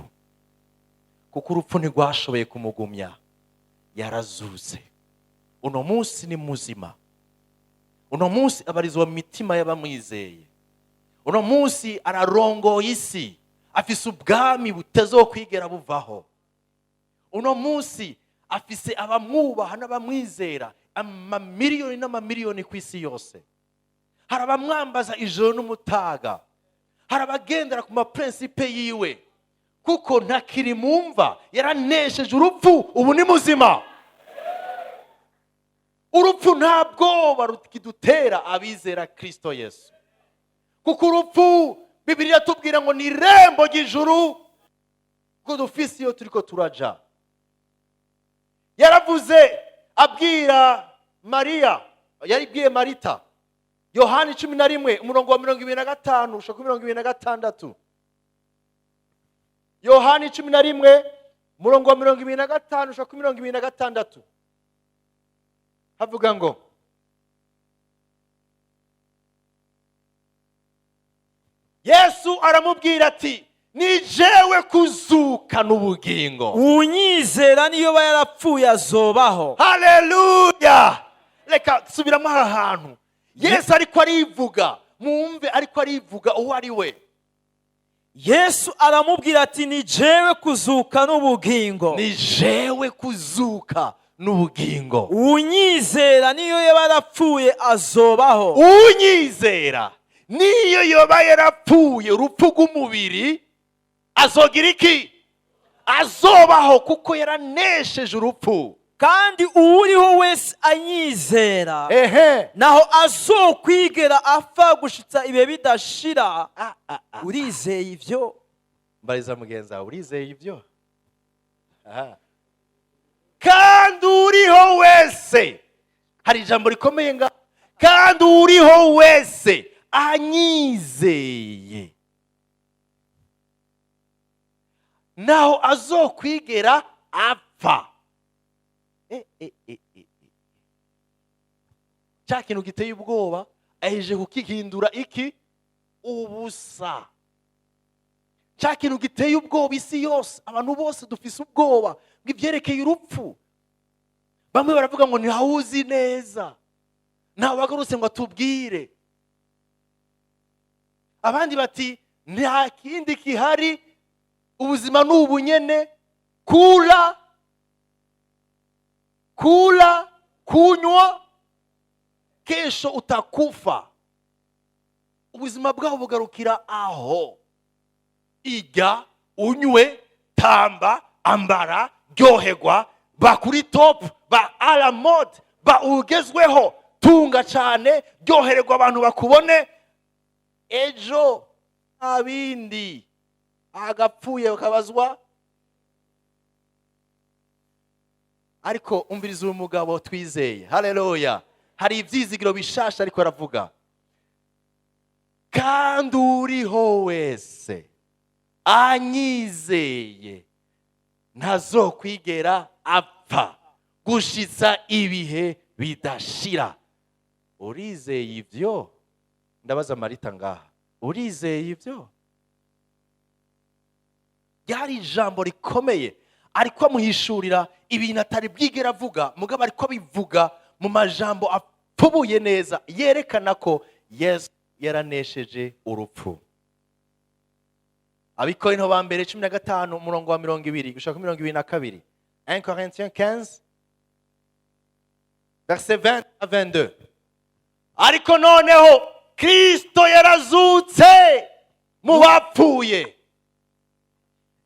kuko urupfu ntirwashoboye kumugumya. Yarazutse, uno munsi ni muzima, uno munsi abarizwa mu mitima y'abamwizeye, uno munsi ararongoye isi, afise ubwami butazokwigera buvaho. Uno munsi afise abamwubaha n'abamwizera, amamiliyoni n'amamiliyoni ku isi yose. Hari abamwambaza ijoro n'umutaga, hari abagendera ku ma principes yiwe, kuko ntakiri mu mva, yaranesheje urupfu, ubu ni muzima. Urupfu nta bwoba rukidutera abizera Kristo Yesu, kuko urupfu, Bibiliya iratubwira ngo ni irembo ry'ijuru, kuko dufise iyo turiko turaja. Yaravuze abwira Mariya, yaribwiye Marita, Yohani 11, umurongo wa 25 ushaka kuri 26. Yohani 11, umurongo wa 25 ushaka kuri 26, havuga ngo: Yesu aramubwira ati: "Ni jewe kuzuka." Kuzuka n'ubugingo. Unyizera niyo aba yarapfuye azobaho. Haleluya! Reka subiramo aha hantu Yesu ariko arivuga, mwumve ariko arivuga uwo ari we. Yesu aramubwira ati: "Ni jewe kuzuka n'ubugingo." Ni jewe kuzuka n'ubugingo. Unyizera niyo yaba yarapfuye azobaho. Unyizera niyo yoba yarapfuye urupfu rw'umubiri azogira iki? Azobaho, kuko yaranesheje urupfu. Kandi uwuriho wese anyizera, naho azokwigera apfa gushitsa ibihe bidashira. Urizeye ivyo? Mbariza mugenzi wawe: urizeye ibyo? Aha. Kandi uriho wese, hari ijambo rikomeye nga kandi uriho wese anyizeye, naho azokwigera apfa. Cya kintu giteye ubwoba aheje kukihindura iki? Ubusa. Cya kintu giteye ubwoba isi yose, abantu bose dufise ubwoba bw'ibyerekeye urupfu. Bamwe baravuga ngo ntawuzi neza, ntawagarutse ngo atubwire. Abandi bati nta kindi gihari, ubuzima ni ubunyene, kula kula, kunywa, kesho utakufa. Ubuzima bwabo bugarukira aho: irya, unywe, tamba, ambara, ryoherwa, ba kuri top, ba à la mode, ba ugezweho, tunga cyane, ryohererwa, abantu bakubone. Ejo nta bindi, agapfuye bakabazwa. Ariko umviriza uyu mugabo twizeye, haleluya! Hari ibyizigiro bishasha ariko aravuga: kandi uriho wese anyizeye ntazokwigera apfa gushitsa ibihe bidashira. Urizeye ibyo? Ndabaza Marita ngaha: urizeye ibyo? Ryari ijambo rikomeye, ariko amuhishurira ibintu atari bwigera avuga, mugabo ariko abivuga mu majambo apfubuye neza yerekana ko Yesu yaranesheje urupfu. Abikorinto ba mbere 15, umurongo wa 20 gushaka 22, 1 Corinthiens 15, verset 20 à 22. Ariko noneho Kristo yarazutse mu bapfuye.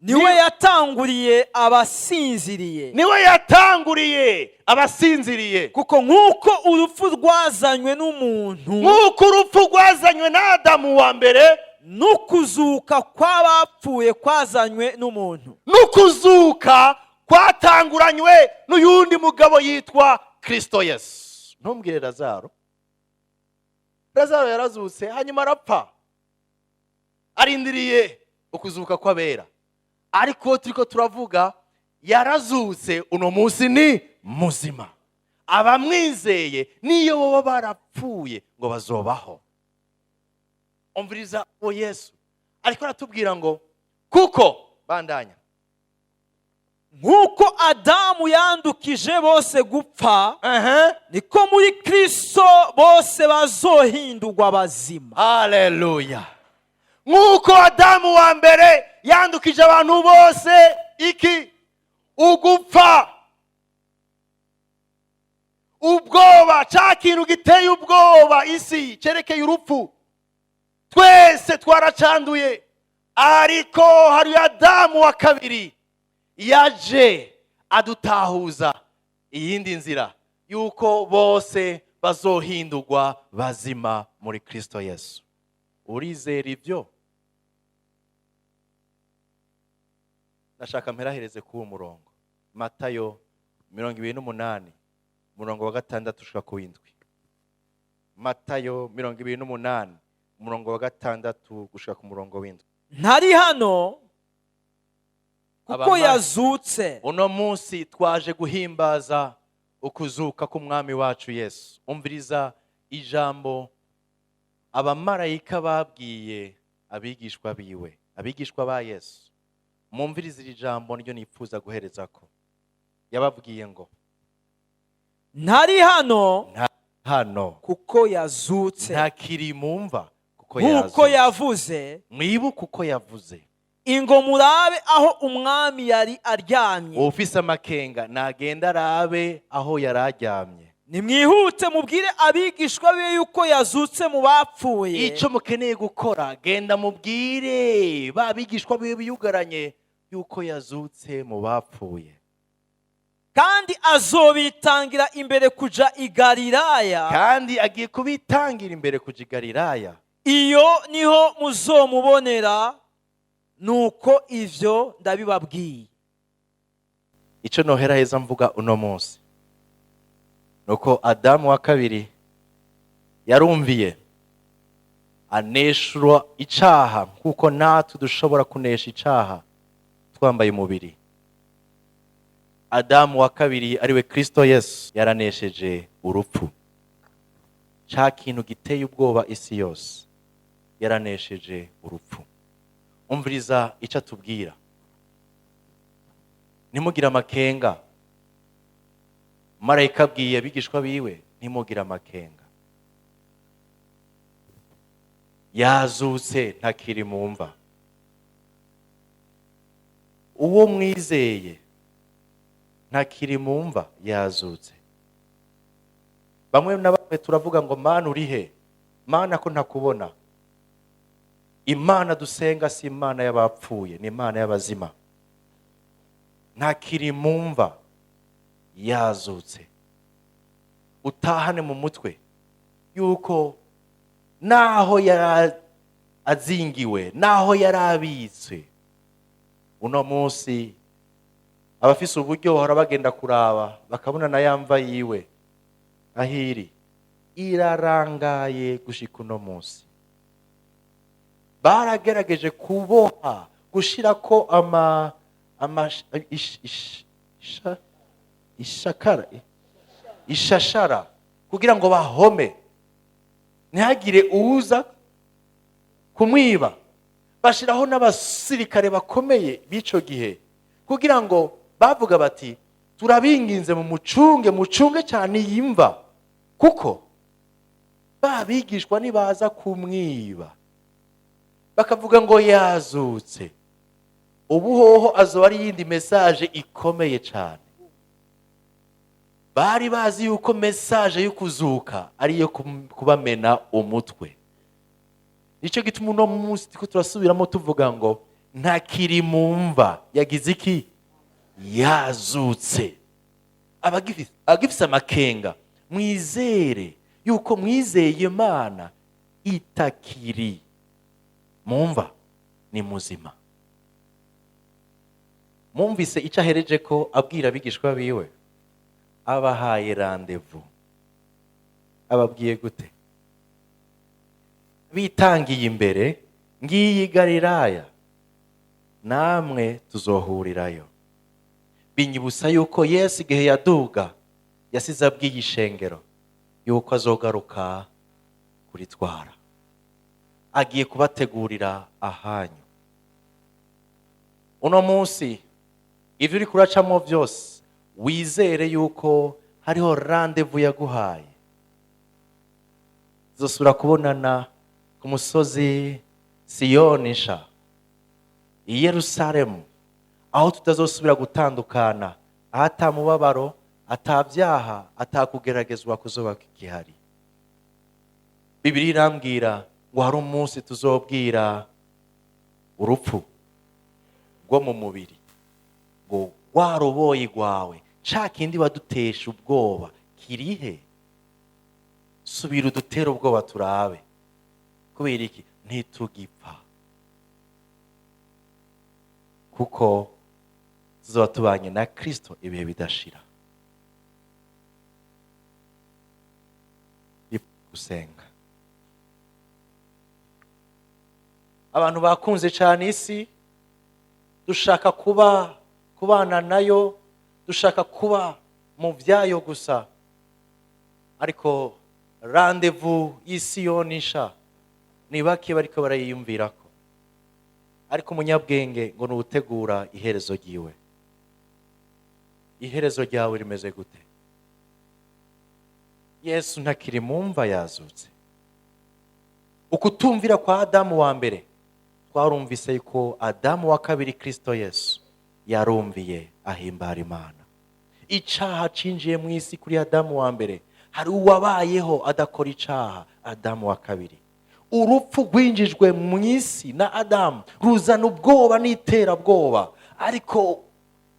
Niwe yatanguriye abasinziriye. Niwe yatanguriye abasinziriye. Kuko nk'uko urupfu rwazanywe n'umuntu, nk'uko urupfu rwazanywe na Adamu wa mbere, n'ukuzuka kw'abapfuye kwazanywe n'umuntu. N'ukuzuka kwatanguranywe n'uyundi mugabo yitwa Kristo Yesu. Ntumbwire Lazaro. Lazaro yarazutse, hanyuma arapfa, arindiriye ukuzuka kw'abera. Ariko turiko turavuga yarazutse, uno munsi ni muzima. Abamwizeye niyo baba barapfuye ngo bazobaho. Umviriza uwo Yesu ariko aratubwira ngo kuko bandanya. Nk'uko Adamu yandukije bose gupfa, niko muri Kristo bose bazohindurwa bazima. Haleluya! Nk'uko Adamu wa mbere yandukije abantu bose iki? Ugupfa, ubwoba, cya kintu giteye ubwoba isi cyerekeye urupfu, twese twaracanduye. Ariko hari Adamu wa kabiri yaje adutahuza iyindi nzira yuko bose bazohindurwa bazima muri Kristo Yesu. Urizera ibyo? Ndashaka mperahereze kuri uwo murongo, Matayo 28, umurongo wa 6 ushika ku w'indwi. Matayo 28, umurongo wa 6 gushika ku murongo w'indwi. Ntari hano, kuko yazutse. Uno munsi twaje guhimbaza ukuzuka k'umwami wacu Yesu. Umviriza ijambo abamarayika babwiye abigishwa biwe, abigishwa ba Yesu. Mumvirize iri jambo niryo nipfuza guherezako. Yababwiye ngo: Ntari hano, Hano, kuko yazutse, ntakiri mu mva, kuko nk'uko yazutse, yavuze. Mwibuke uko yavuze. Ingo murabe aho Umwami yari aryamye. Ufise amakenga nagenda arabe aho yari aryamye. Nimwihute mubwire abigishwa be yuko yazutse mu bapfuye. Icyo mukeneye gukora, genda mubwire ba bigishwa biwe biyugaranye yuko yazutse mu bapfuye. Kandi azobitangira imbere kuja i Galilaya. Kandi agiye kubitangira imbere kuja i Galilaya. Iyo niho muzomubonera. Nuko ivyo ndabibabwiye. Icyo nohera heza mvuga uno munsi nuko Adamu wa kabiri yarumviye, aneshura icaha, kuko natwe dushobora kunesha icaha twambaye umubiri. Adamu wa kabiri, ariwe Kristo Yesu, yaranesheje urupfu, ca kintu giteye ubwoba isi yose. Yaranesheje urupfu. Umviriza icyo atubwira: "Ntimugire amakenga." Marayika abwiye abigishwa biwe: "Ntimugire amakenga, yazutse, ntakiri mu mva. Uwo mwizeye ntakiri mu mva, yazutse." Bamwe na bamwe turavuga ngo: "Mana, uri he? Mana, ko ntakubona?" Imana dusenga si Imana y'abapfuye, ni Imana y'abazima. Ntakiri mu mva, yazutse. Utahane mu mutwe yuko naho yari azingiwe, naho yari abitswe, uno munsi abafise uburyo bahora bagenda kuraba, bakabona na ya mva yiwe ahiri irarangaye. Gushika uno munsi baragerageje kuboha, gushirako ama ishakara, ishashara, kugira ngo bahome, ntihagire uza kumwiba. Bashiraho n'abasirikare bakomeye b'ico gihe, kugira ngo bavuga bati: "Turabinginze, mu mucunge, mucunge cyane iyi mva, kuko babigishwa nibaza kumwiba bakavuga ngo yazutse, ubu hoho azoba ari iyindi message ikomeye cyane." Bari bazi yuko message yo kuzuka ari iyo kubamena umutwe. Nicyo gituma uno munsi turiko turasubiramo tuvuga ngo: "Ntakiri mu mva, yagize iki? Yazutse." Abagifise amakenga, mwizere yuko mwizeye Imana itakiri mu mva, ni muzima. Mwumvise icyo ahereje ko abwira abigishwa biwe? Abahaye rendez-vous. Ababwiye gute? Bitangiye imbere: "Ngiyi Galilaya, namwe tuzohurirayo." Binyibutsa yuko Yesu igihe yaduga yasize abwiye ishengero yuko azogaruka kuritwara, agiye kubategurira ahanyu. Uno munsi ibyo uri kuracamo byose, wizere yuko hariho rendez-vous yaguhaye. Tuzosubira kubonana ku musozi Siyoni nsha, i Yerusalemu, aho tutazosubira gutandukana, aho atamubabaro, atabyaha, atakugeragezwa kuzoba gihari. Bibiliya irambwira ngo hari umunsi tuzobwira urupfu rwo mu mubiri ngo: "Wa ruboyi rwawe, ca kindi wadutesha ubwoba, kirihe? Subira udutere ubwoba turabe." Kubera iki? Ntitugipfa, kuko tuzoba tubanye na Kristo ibihe bidashira. Gusenga. Abantu bakunze cyane isi, dushaka kuba kubana nayo, dushaka kuba mu byayo gusa, ariko rendez-vous y'isi yonisha ni bake bariko barayiyumvirako. Ariko umunyabwenge ngo ni uwutegura iherezo ryiwe. Iherezo ryawe rimeze gute? Yesu ntakiri mu mva, yazutse. Ukutumvira kwa Adamu wa mbere, twarumvise ko Adamu wa kabiri, Kristo Yesu, yarumviye ahimbara Imana. Icaha cinjiye mu isi kuri Adamu wa mbere, hari uwabayeho adakora icaha, Adamu wa kabiri. Urupfu rwinjijwe mu isi na Adamu ruzana ubwoba n'iterabwoba, ariko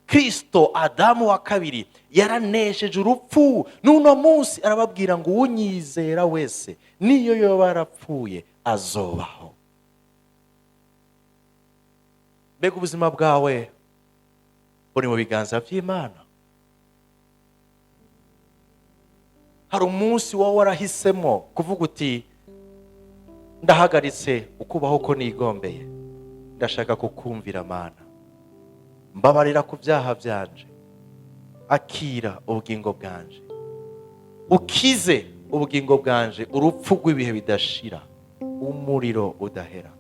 Kristo Adamu wa kabiri yaranesheje urupfu. N'uno munsi arababwira ngo uwunyizera wese, niyo yoba yarapfuye, azobaho. Mbega ubuzima bwawe buri mu biganza by'Imana? Hari umunsi wowe warahisemo kuvuga uti: "Ndahagaritse ukubaho ko nigombeye, ndashaka kukumvira. Mana, mbabarira ku byaha byanje, akira ubugingo bwanje, ukize ubugingo bwanje urupfu rw'ibihe bidashira, umuriro udahera.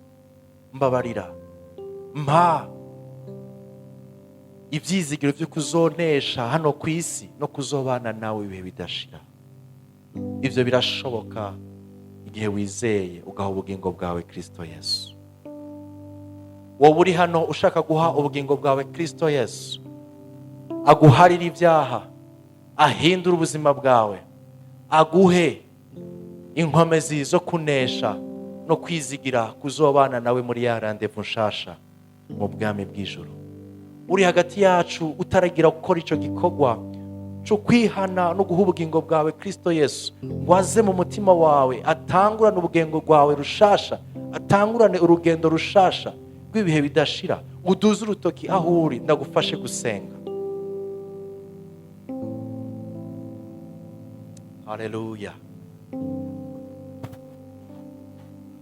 Mbabarira, mpa ibyizigiro byo kuzonesha hano ku isi no kuzobana nawe ibihe bidashira." Ibyo birashoboka igihe wizeye ugaha ubugingo bwawe Kristo Yesu. Wowe uri hano ushaka guha ubugingo bwawe Kristo Yesu, aguharira ibyaha, ahindura ubuzima bwawe, aguhe inkomezi zo kunesha no kwizigira kuzobana nawe muri ya rendez-vous nshasha mu bwami bw'ijuru, uri hagati yacu utaragira gukora icyo gikorwa cyo kwihana no guha ubugingo bwawe Kristo Yesu ngo aze mu mutima wawe, atangurane ubugingo bwawe rushasha, atangurane urugendo rushasha rw'ibihe bidashira, uduze urutoki aho uri, ndagufashe gusenga. Haleluya!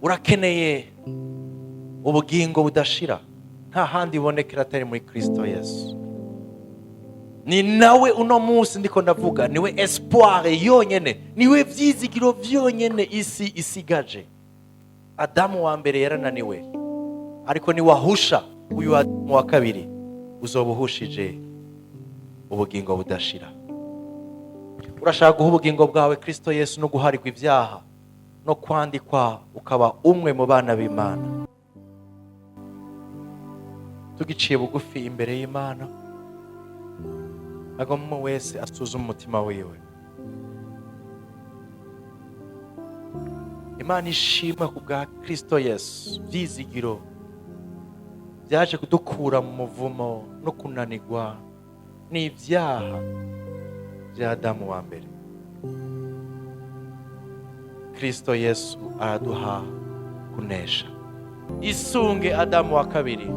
Urakeneye ubugingo budashira? Nta handi ibonekera atari muri Kristo Yesu. Ni nawe uno munsi ndiko ndavuga, niwe espoir yonyene, niwe vyizigiro vyonyene isi isigaje. Adamu wa mbere yarananiwe, ariko niwahusha uyu Adamu wa kabiri, uzoba uhushije ubugingo budashira. Urashaka guha ubugingo bwawe Kristo Yesu no guharirwa ibyaha no kwandikwa ukaba umwe mu bana b'Imana? Tugiciye bugufi imbere y'Imana, agomba wese asuzuma umutima wiwe. Imana ishimwe ku bwa Kristo Yesu, byizigiro byaje kudukura mu muvumo no kunanirwa n'ibyaha bya Adamu wa mbere. Kristo Yesu araduha kunesha. Isunge Adamu wa kabiri.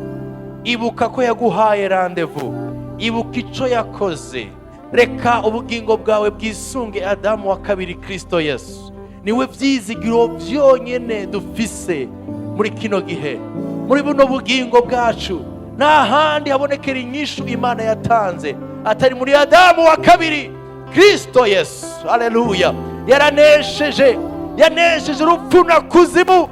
Ibuka ko yaguhaye rendez-vous, ibuka ico yakoze. Reka ubugingo bwawe bwisunge Adamu wa kabiri, Kristo Yesu. Niwe vyizigiro vyonyene dufise muri kino gihe, muri buno bugingo bwacu. Nta handi habonekera inyishu Imana yatanze atari muri Adamu wa kabiri, Kristo Yesu. Haleluya! Yaranesheje, yanesheje urupfu na kuzimu,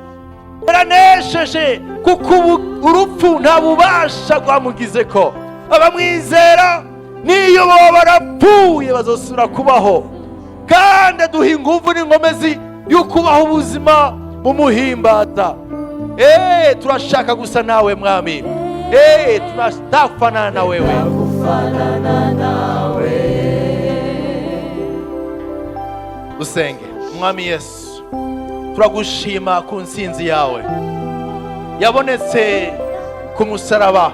yaranesheje kuko ubu urupfu nta bubasha rwamugize ko. Abamwizera niyo baba barapfuye bazosubira kubaho, kandi aduha ingufu n'inkomezi yo kubaho ubuzima bumuhimbaza. Turashaka gusa nawe, Mwami. Tunatafanana na wewe. Kufanana nawe. Dusenge. Mwami Yesu, turagushima ku nsinzi yawe yabonetse ku musaraba,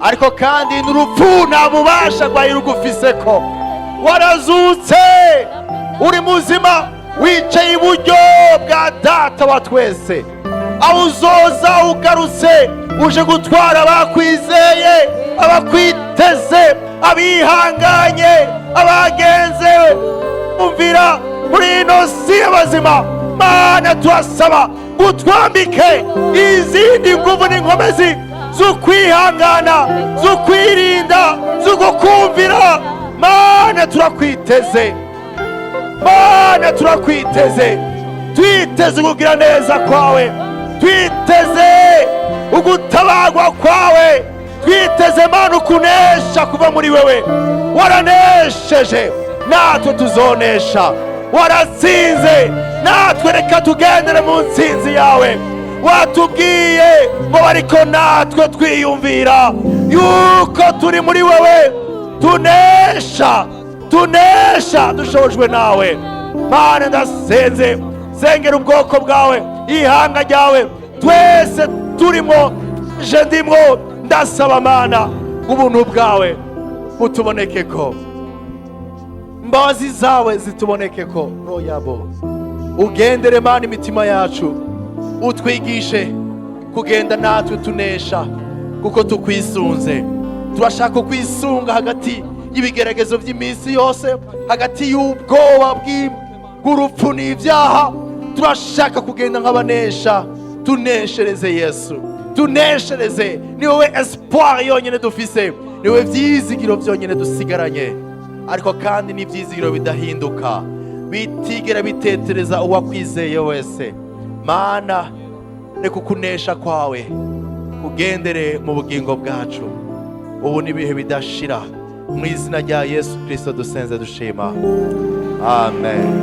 ariko kandi n'urupfu nta bubasha rwari rugufise ko. Warazutse, uri muzima, wicaye iburyo bwa Data wa twese, aho uzoza ugarutse uje gutwara abakwizeye, abakwiteze, abihanganye, abagenze umvira muri ino si y'abazima. Mana, turasaba gutwambike izindi nguvu n'inkomezi zo kwihangana, zo kwirinda, zo kukumvira. Mana, turakwiteze. Mana, turakwiteze. Twiteze kugira neza kwawe, twiteze. Ugutabagwa kwawe twiteze, Mana, ukunesha kuva muri wewe. Waranesheje, natwe tuzonesha. Waratsinze, natwe reka tugendere mu ntsinzi yawe. Watubwiye ngo ariko natwe twiyumvira yuko turi muri wewe, tunesha, tunesha dushobojwe nawe. Mana, ndasenze, sengera ubwoko bwawe, ihanga ryawe, twese turimo, je ndimwo. Ndasaba, Mana, ubuntu bwawe butubonekeko, imbabazi zawe zitubonekeko. Royabo ugendere, Mana, imitima yacu, utwigishe kugenda natwe tunesha kuko tukwisunze. Turashaka kwisunga hagati y'ibigeragezo by'iminsi yose, hagati y'ubwoba bw'urupfu n'ibyaha. Turashaka kugenda nk'abanesha. Tuneshereze, Yesu, tuneshereze. Ni wowe espoir yonyine dufise, ni wowe byizigiro byonyine dusigaranye, ariko kandi n'ibyizigiro bidahinduka, bitigera bitetereza uwakwizeye wese. Mana, reka ukunesha kwawe kugendere mu bugingo bwacu ubu n'ibihe bidashira. Mu izina rya Yesu Kirisito dusenze dushima, amen.